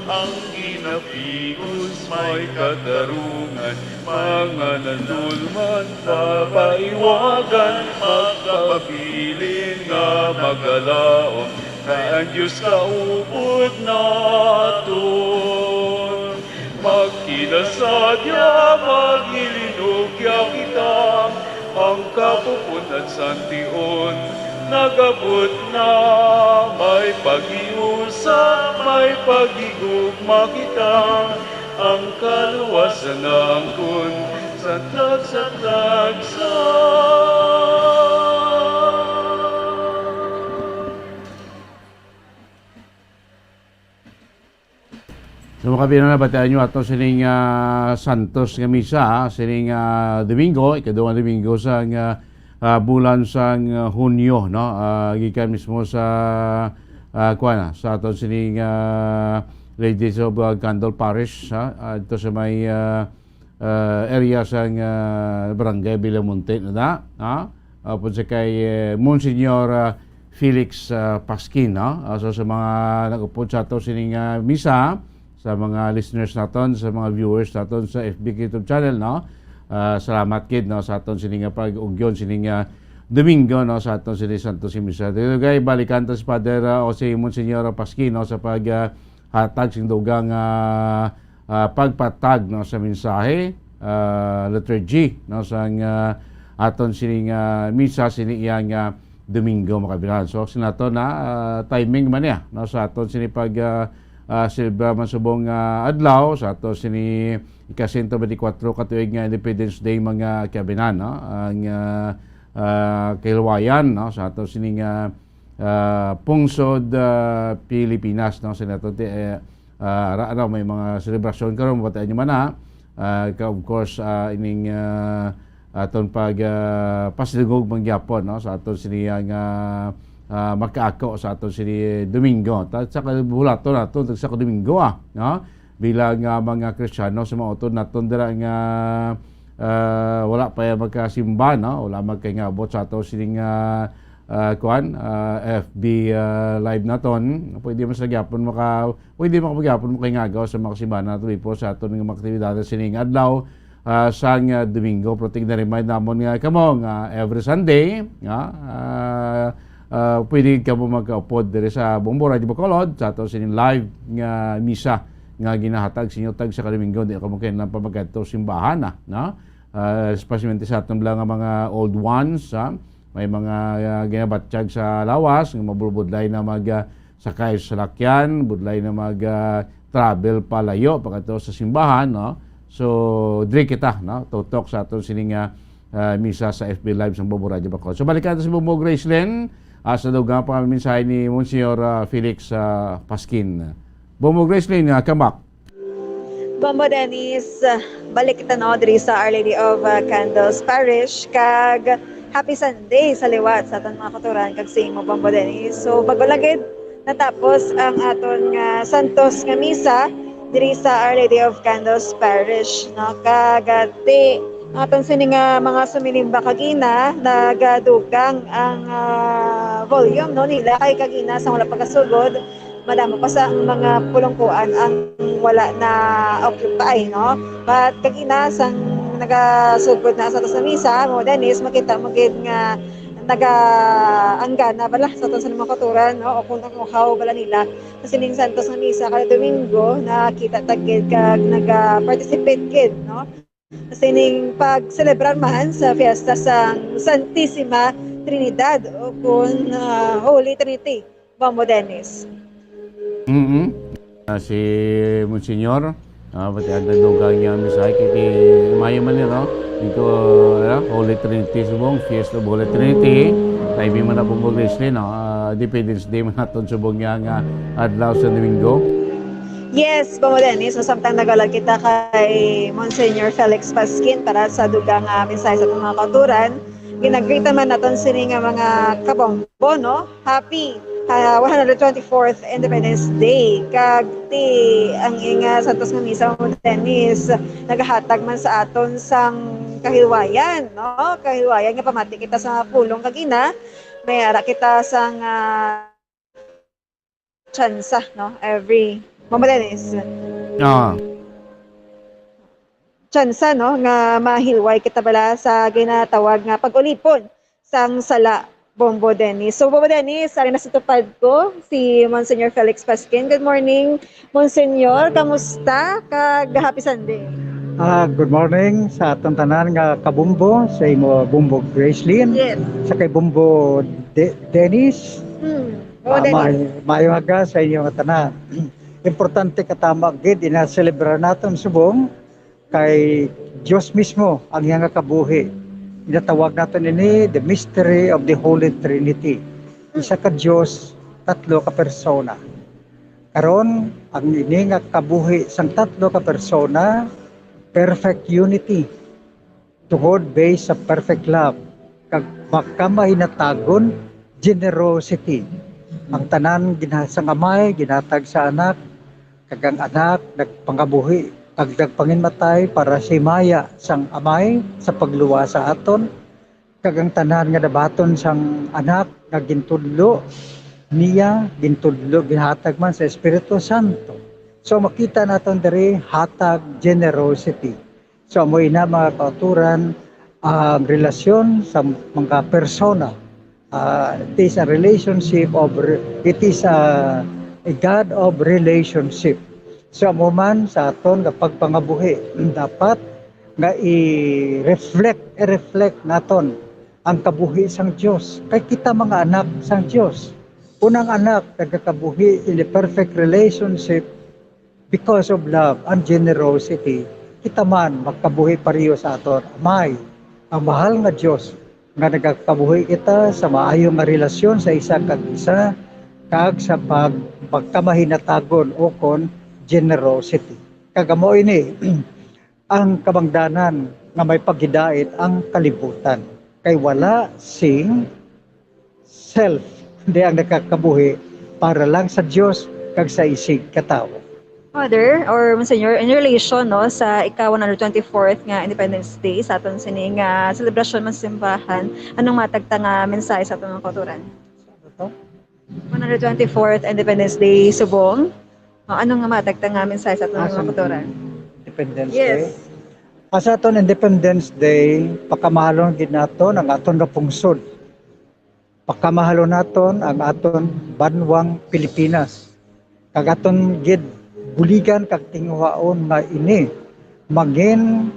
Ang ginapios may katarungan, mga nanulman papaiwagan, magpabilin nga magalaom, kay ang Dios kaupod naton. Magkinasadya, maghilinugyaw kita, ang kapupun-an sang tion nag-abot na. May paghiusa, may paghigugma kita, ang kaluwasan naangkon sa tagsa-tagsa. So, mga kabinanan, batian nyo ato sining, ah, santos nga misa, ah, sining, ah, Domingo, ikaduha Domingo sang, ah, ah, bulan sang, ah, Hunyo, no? Ah, gikan mismo sa, ah, kuwan, ah, sa aton sining, ah, Ladies of, ah, Candle Parish, ha? Ah, ito sa may, ah, ah, area sang, ah, Barangay Villamonte na, ha? Upod sa kay, eh, Monsignor, ah, Felix, ah, Pasquin, no? Ah, so, sa mga nag-upod sa ato sining, ah, misa, sa mga listeners naton, sa mga viewers naton sa F B YouTube channel, no? Ah, salamat gid, no, sa aton sining, ah, pag-ugyon sining, ah, Domingo, no, sa aton sining Santos nga Misa. Dito kay balikan ta si Father, ah, o si Monsignor Pasquin, no, sa pag, ah, hatag sing dugang, ah, ah, pagpatag, no, sa mensahe, ah, liturgy, no, sang, ah, aton sining, ah, misa sini iyang, ah, Domingo, mga kabinanan. So, sinato na, ah, timing man niya, no, sa aton sini pag, ah, ah, selebra man subong, ah, adlaw, sa aton sini ika-sento benti kwatro ka tuig nga Independence Day, mga kabinanan, no? Ang, ah, ah, kahilwayan, no, sa aton sini nga ah, pungsod, ah, Pilipinas, no? Sa nato ti, eh, ah, ara, ano, may mga selebrasyon karon, mabatian nyo man, ha? Ah, ka, of course, ah, ining, ah, aton pag, ah, pasidungog man gyapon, no? Sa aton sini nga, ah, makaako sa aton sini Domingo. Ta-, sa kabulaton naton, sa Domingo, ah, no? Bilang, ah, mga Kristiyano, sa mga utod naton dira nga, ah, wala pa ya magkasimba, no? Wala magkahingabot sa aton sining, ah, ah, kuan, ah, F B, ah, live naton. Pwede man sa gyapon maka-, pwede man gyapon makahingago sa mga kasimbahan naton, po sa aton nga mga aktibidades sining adlaw, ah, sang, ah, Domingo. Pero tigna-remind namon nga kamo nga every Sunday, nga, ah, ah, pwede kamo magkaupod diri sa Bombo Radyo Bacolod sa aton sining live nga misa nga ginahatag sa inyo tag sa ka Domingo. Di kamo kinahanglan pa magkadto simbahan, ah, no? Ah, especially sa aton bala nga mga old ones, ha? May mga, ah, ginabatyag sa lawas nga mabulbudlay na mag, ah, sakay sa salakyan, budlay na mag, ah, travel palayo pagkadto sa simbahan, no? So, diri kita, no? Tutok sa aton sining, ah, ah, misa sa F B Live sang Bombo Radyo Bacolod. So, balikan ta si Bombo Gracelyn, ah, sa dugang pa mensahe ni Monsignor, ah, Felix, ah, Pasquin. Bombo Gracelyn, ah, come back. Bombo Dennis, ah, balik kita, no, diri sa Our Lady of, ah, Candles Parish, kag happy Sunday sa liwat sa aton mga kauturan kag sa imo, Bombo Dennis. So, bago lang gid natapos ang aton nga santos nga misa diri sa Our Lady of Candles Parish, no? Kag, ah, ti, ang aton sini nga mga sumilimba kagina, nagadugang ang, ah, volume, no, nila kay kagina sa wala pagkasugod, madamo pa sa ang mga pulungkuan ang wala na occupy, no? But kagina sang nagasugod na sa aton nga misa, Bombo Dennis, makita mo gid nga nagaanggana bala sa aton sa mga kauturan, no? O kung ang uhaw bala nila sa sining santos nga misa kada Domingo, nakita ta gid kag naga-participate gid, no? Sa sining pagselebrar man sa fiesta sang Santisima Trinidad o kun, ah, Holy Trinity, Bombo Dennis. Mm-hmm. Ah, si Monsignor, ah, pati ang dugang niya mensahe, kay maayo man ni, no? Ito, ah, Holy Trinity subong, Feast of Holy Trinity, timing man na, Bombo Gracelyn, no? Ah, Independence Day man naton subong niya nga adlaw sa Domingo. Yes, Bombo Dennis, so samtang nagalag kita kay Monsignor Felix Pasquin para sa dugang nga mensahe sa aton mga kauturan, ginagreet man naton sini nga mga kabombo, no? Happy, ah, one hundred twenty-fourth Independence Day. Kag ti ang inga Santos nga Misa, Bombo Dennis, nagahatag man sa aton sang kahilwayan, no? Kahilwayan nga pamati kita sa pulong kagina. May ara kita sang, ah, tsansa, no? Every, Bombo Dennis. Ah. Tsansa, no, nga mahilway kita bala sa ginatawag nga pag-ulipon sang sala, Bombo Dennis. So, Bombo Dennis, ari na sa tupad ko si Monsignor Felix Pasquin. Good morning, Monsignor. Kamusta? Kag happy Sunday. Ah, good morning sa aton tanan nga kabombo, sa imo, Bombo Gracelyn, yes, sa kay Bombo De-, Dennis. Hmm. Bombo Dennis. Ma-, maayo nga aga sa inyo nga tanan. Importante katama gid ina-celebrar naton subong kay Dios mismo ang iya nga kabuhi. Ginatawag naton ini the mystery of the Holy Trinity. Isa ka Dios, tatlo ka persona. Karon, ang ini nga kabuhi sang tatlo ka persona, perfect unity, tungod based sa perfect love, kag makamahinatagon generosity. Ang tanan gina-, sang Amay ginhatag sa Anak, kag ang Anak nagpangabuhi kag nagpanginmatay para sa himaya sang Amay sa pagluwas sa aton, kag ang tanan nga nabaton sang Anak nga gintudlo niya, gintudlo, ginhatag man sa Espiritu Santo. So, makita naton diri, hatag, generosity. So, amo ina, mga kauturan, ang relasyon sa mga persona. Ah, it is a relationship of re-, it is a, a God of relationship. So, amo man sa aton nga pagpangabuhi, dapat nga i-reflect, i-reflect naton ang kabuhi sang Dios. Kay kita mga anak sang Dios. Kung ang anak nagakabuhi in a perfect relationship, because of love and generosity, kita man magkabuhi pareho sa aton Amay, ang mahal nga Dios, nga nagakabuhi kita sa maayo nga relasyon sa isa kag isa, kag sa pag-, pagkamahinatagon ukon generosity. Kag amo ini ang kabangdanan nga may paghidait ang kalibutan, kay wala sing self. Hindi ang nakakabuhi para lang sa Dios kag sa isig ka tawo. Father or Monsignor, in relation, no, sa ika one hundred twenty-fourth nga Independence Day sa aton sining, ah, selebrasyon man sa simbahan, anong matag ta nga mensahe sa aton mga kauturan? Ano to? One hundred twenty-fourth Independence Day, subong. O, anong matag ta nga mensahe sa aton Ah, mga sa kauturan? Independence Yes. Day? Ah, sa aton Independence Day, pakamahalon gid naton ang aton nga pungsod. Pakamahalon naton ang aton banwang Pilipinas, kag aton gid buligan kag tinguhaon nga ini mangin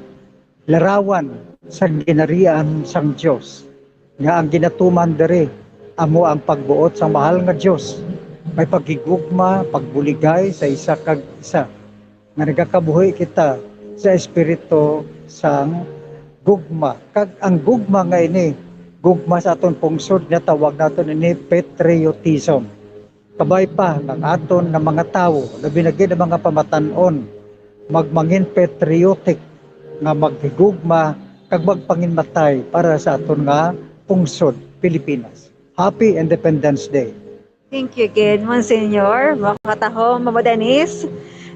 larawan sang ginharian sang Dios, nga ang ginatuman diri amo ang pagbuot sang mahal nga Dios, may paghigugma, pagbuligay sa isa kag isa, nga nagakabuhi kita sa espiritu sang gugma. Kag ang gugma nga ini, gugma sa aton pungsod, nga tawag naton ini patriotism. Kabay pa nga ang aton nga mga tawo, labi na gid ang mga pamatan-on, magmangin patriotic nga maghigugma kag magpanginmatay para sa aton nga pungsod, Pilipinas. Happy Independence Day! Thank you again, Monsignor. Makataho, Mama Denise,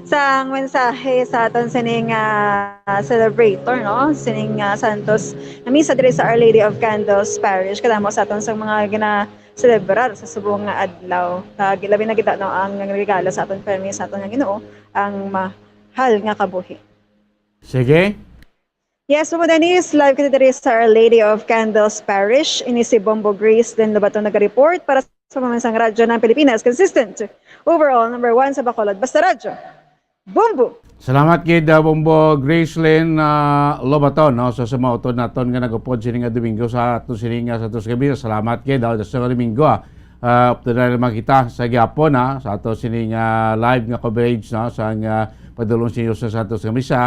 sang mensahe sa aton sining, ah, celebrator, no? Sining, ah, Santos nga misa diri sa Our Lady of Candles Parish. Kadamo sa aton sa mga gina-celebrar sa subong nga adlaw. Kag labi na gid, no, ang regalo sa aton permi sa aton nga Ginoo, ang mahal nga kabuhi. Sige. Yes, Mama Denise, live kita diri sa Our Lady of Candles Parish. Ini si Bombo Grace Lynn Lobaton nag-report para sa Pambansang Radyo ng Pilipinas, consistent, overall, number one sa Bacolod. Basta Radyo. Bombo! Salamat gid, ah, Bombo Grace Lynn, ah, Lobaton, no? So, sa mga utod naton nga nag-upod sini nga Domingo sa aton sini nga Santos Gabi, salamat gid, ah, sa Domingo, ah. Ah, upod na naman kita sa gihapon, ah, sa aton sini nga live nga coverage, no? Sa nga padulong sa inyo sa Santos nga Misa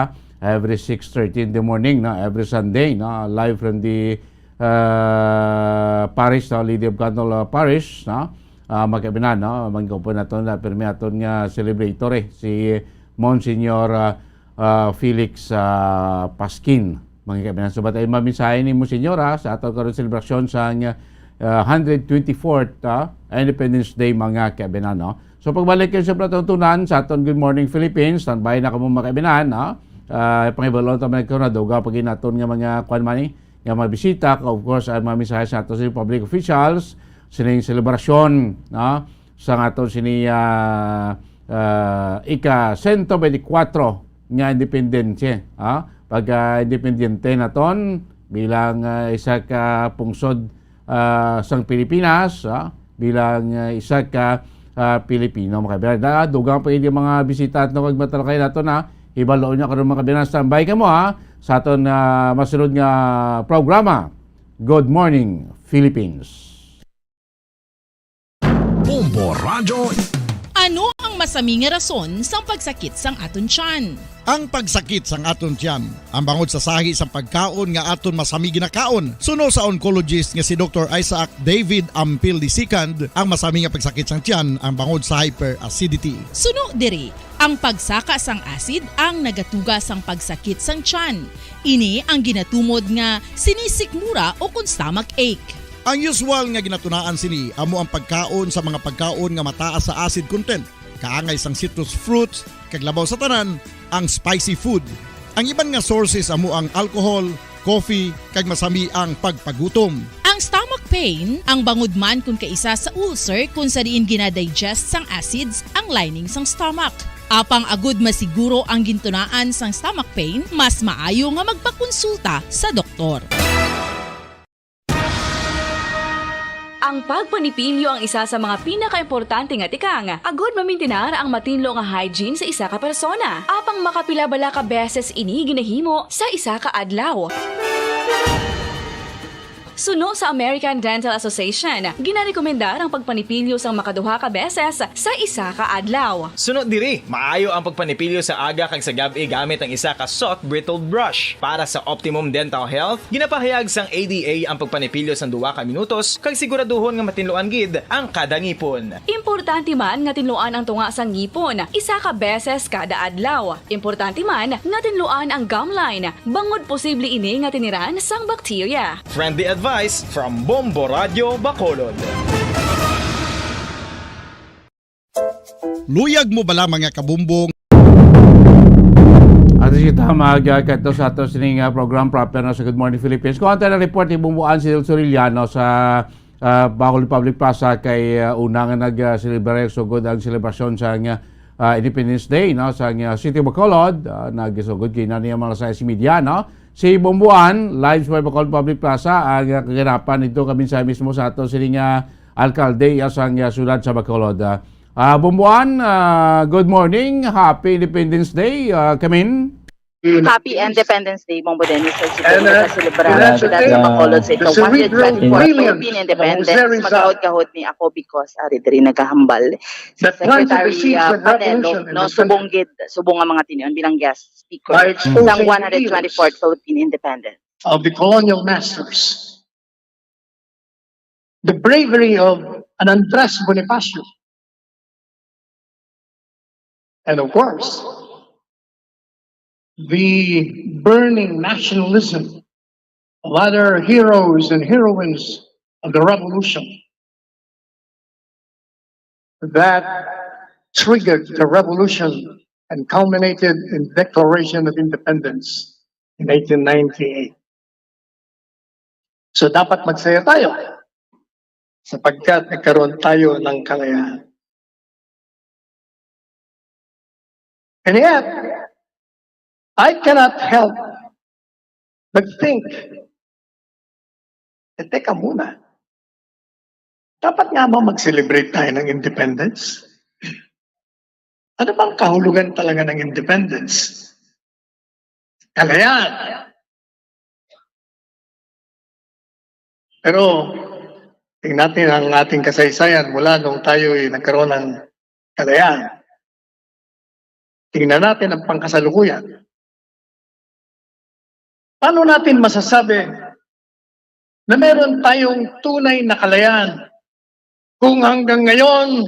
every six thirty in the morning, no? Every Sunday, no? Live from the, uh, parish, no? Lady of Candle, uh, Parish, no? Uh, magkaibinan, no? Manggapo naton na pirmi aton nga celebrator, eh, si Monsignor, uh, uh, Felix, uh, Pasquin. Mga kaibinan, so, batay mamisahe ni Monsignor, ah, sa aton karon selebrasyon sa, uh, hundred twenty-fourth, ah, Independence Day, mga kaibinan, no? So, pagbalik kayo sa palatuntunan sa aton Good Morning Philippines, standby na kamo, mga kaibinan, no? Ah, pangibalon ta man ko na duga pag inaton nga mga kwan man ni, nga mga bisita, of course, ang mga mensahe sa aton sa public officials, sining selebrasyon, no? Sa aton sini, ah, ah, ika sento bentikwatro nga independente, ha? Pagka independiente naton bilang, ah, isa ka pungsod, ah, sang Pilipinas, ha? Bilang, ah, isa ka, ah, Pilipino. Mga kaibigan, na, dugang pa yung mga bisita at nagmatalakay nato na, hibaloon niyo karon, mga kaibigan, standby kamo, ha, sa aton, ah, masunod nga programa, Good Morning, Philippines. Bombo Radyo. Ano ang masami nga rason sang pagsakit sang aton tiyan? Ang pagsakit sang aton tiyan, ang bangod sa sahi sang pagkaon nga aton masami ginakaon. Suno sa oncologist nga si Doktor Isaac David Ampil the second, ang masami nga pagsakit sang tiyan ang bangod sa hyperacidity. Suno diri, ang pagsaka sang acid ang nagatuga sang pagsakit sang tiyan. Ini ang ginatumod nga sinisikmura o kon stomach ache. Ang usual nga ginatunaan sini amo ang pagkaon sa mga pagkaon nga mataas sa acid content, kaangay sang citrus fruits, kag labaw sa tanan, ang spicy food. Ang iban nga sources amo ang alcohol, coffee, kag masami ang pagpagutom. Ang stomach pain, ang bangod man kon kaisa sa ulcer kon sa diin ginadigest sang acids ang lining sang stomach. Apang agud masiguro ang gintunaan sang stomach pain, mas maayo nga magpakonsulta sa doktor. Ang pagpanipilyo ang isa sa mga pinakaimportante nga tikang agud mamintinar ang matinlo nga hygiene sa isa ka persona. Apang makapila bala ka beses ini ginahimo sa isa ka adlaw? Suno sa American Dental Association, ginarekomendar ang pagpanipilyo sang makaduha ka beses sa isa ka adlaw. Suno diri, maayo ang pagpanipilyo sa aga kag sa gab-i gamit ang isa ka soft bristled brush. Para sa optimum dental health, ginapahayag sang A D A ang pagpanipilyo sang duha ka minutos kag siguraduhon nga matinluan gid ang kada ngipon. Importante man nga tinluan ang tunga sang ngipon isa ka beses kada adlaw. Importante man nga tinluan ang gum line, bangod posible ini nga tiniran sang bakterya. Friendly advice from Bombo Radyo Bacolod. Luyag mo bala, mga kabumbong? At kita magkadto sa ato sining, ah, program proper na sa Good Morning Philippines. Kung ang report ni Bumbuan si Dil Soriano sa, ah, Bacolod Public Plaza kay, ah, una nga nag, ah, selebrasyon, sugod ang selebrasyon sa, ah, Independence Day, no, sa, ah, City of Bacolod, ah, nagsugod kay na niya mga alas sais y media, no? Si Bumbuan, live sa Bacolod Public Plaza, ang, ah, kaganapan dito kami sa mismo sa ato sining, ah, alkalde, ah, sa, ah, siyudad sa Bacolod. Ah, ah, Bumbuan, ah, good morning. Happy Independence Day, ah, Kamin. Happy Independence Day, Bumbo Dennis. Sa And, uh, sa selebrasyon sa siyudad sa Bacolod sa ika-one hundred twenty-four Philippine Independence. Magkahod-kahod ni ako because ari diri nagahambal si Secretary, uh, Panelo, no, subong gid, subong ang mga tinion bilang guest speaker sang one hundred twenty-fourth Philippine Independence. Of the colonial masters, the bravery of an Andres Bonifacio, and of course, the burning nationalism of other heroes and heroines of the revolution that triggered the revolution and culminated in Declaration of Independence in eighteen ninety-eight. So, dapat magsaya tayo sapagkat nagkaroon tayo ng kalayaan. And yet, I cannot help but think, eh, teka muna, dapat nga ba mag-celebrate tayo ng independence? Ano bang kahulugan talaga ng independence? Kalayaan. Pero tingnan natin ang ating kasaysayan mula nung tayo ay nagkaroon ng kalayaan. Tingnan natin ang pangkasalukuyan. Paano natin masasabi na meron tayong tunay na kalayaan kung hanggang ngayon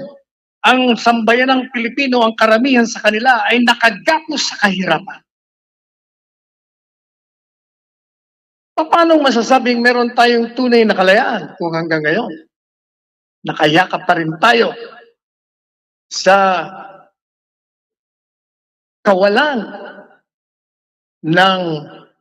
ang sambayanang Pilipino, ang karamihan sa kanila ay nakagapos sa kahirapan? Paano masasabing meron tayong tunay na kalayaan kung hanggang ngayon nakayakap pa rin tayo sa kawalan ng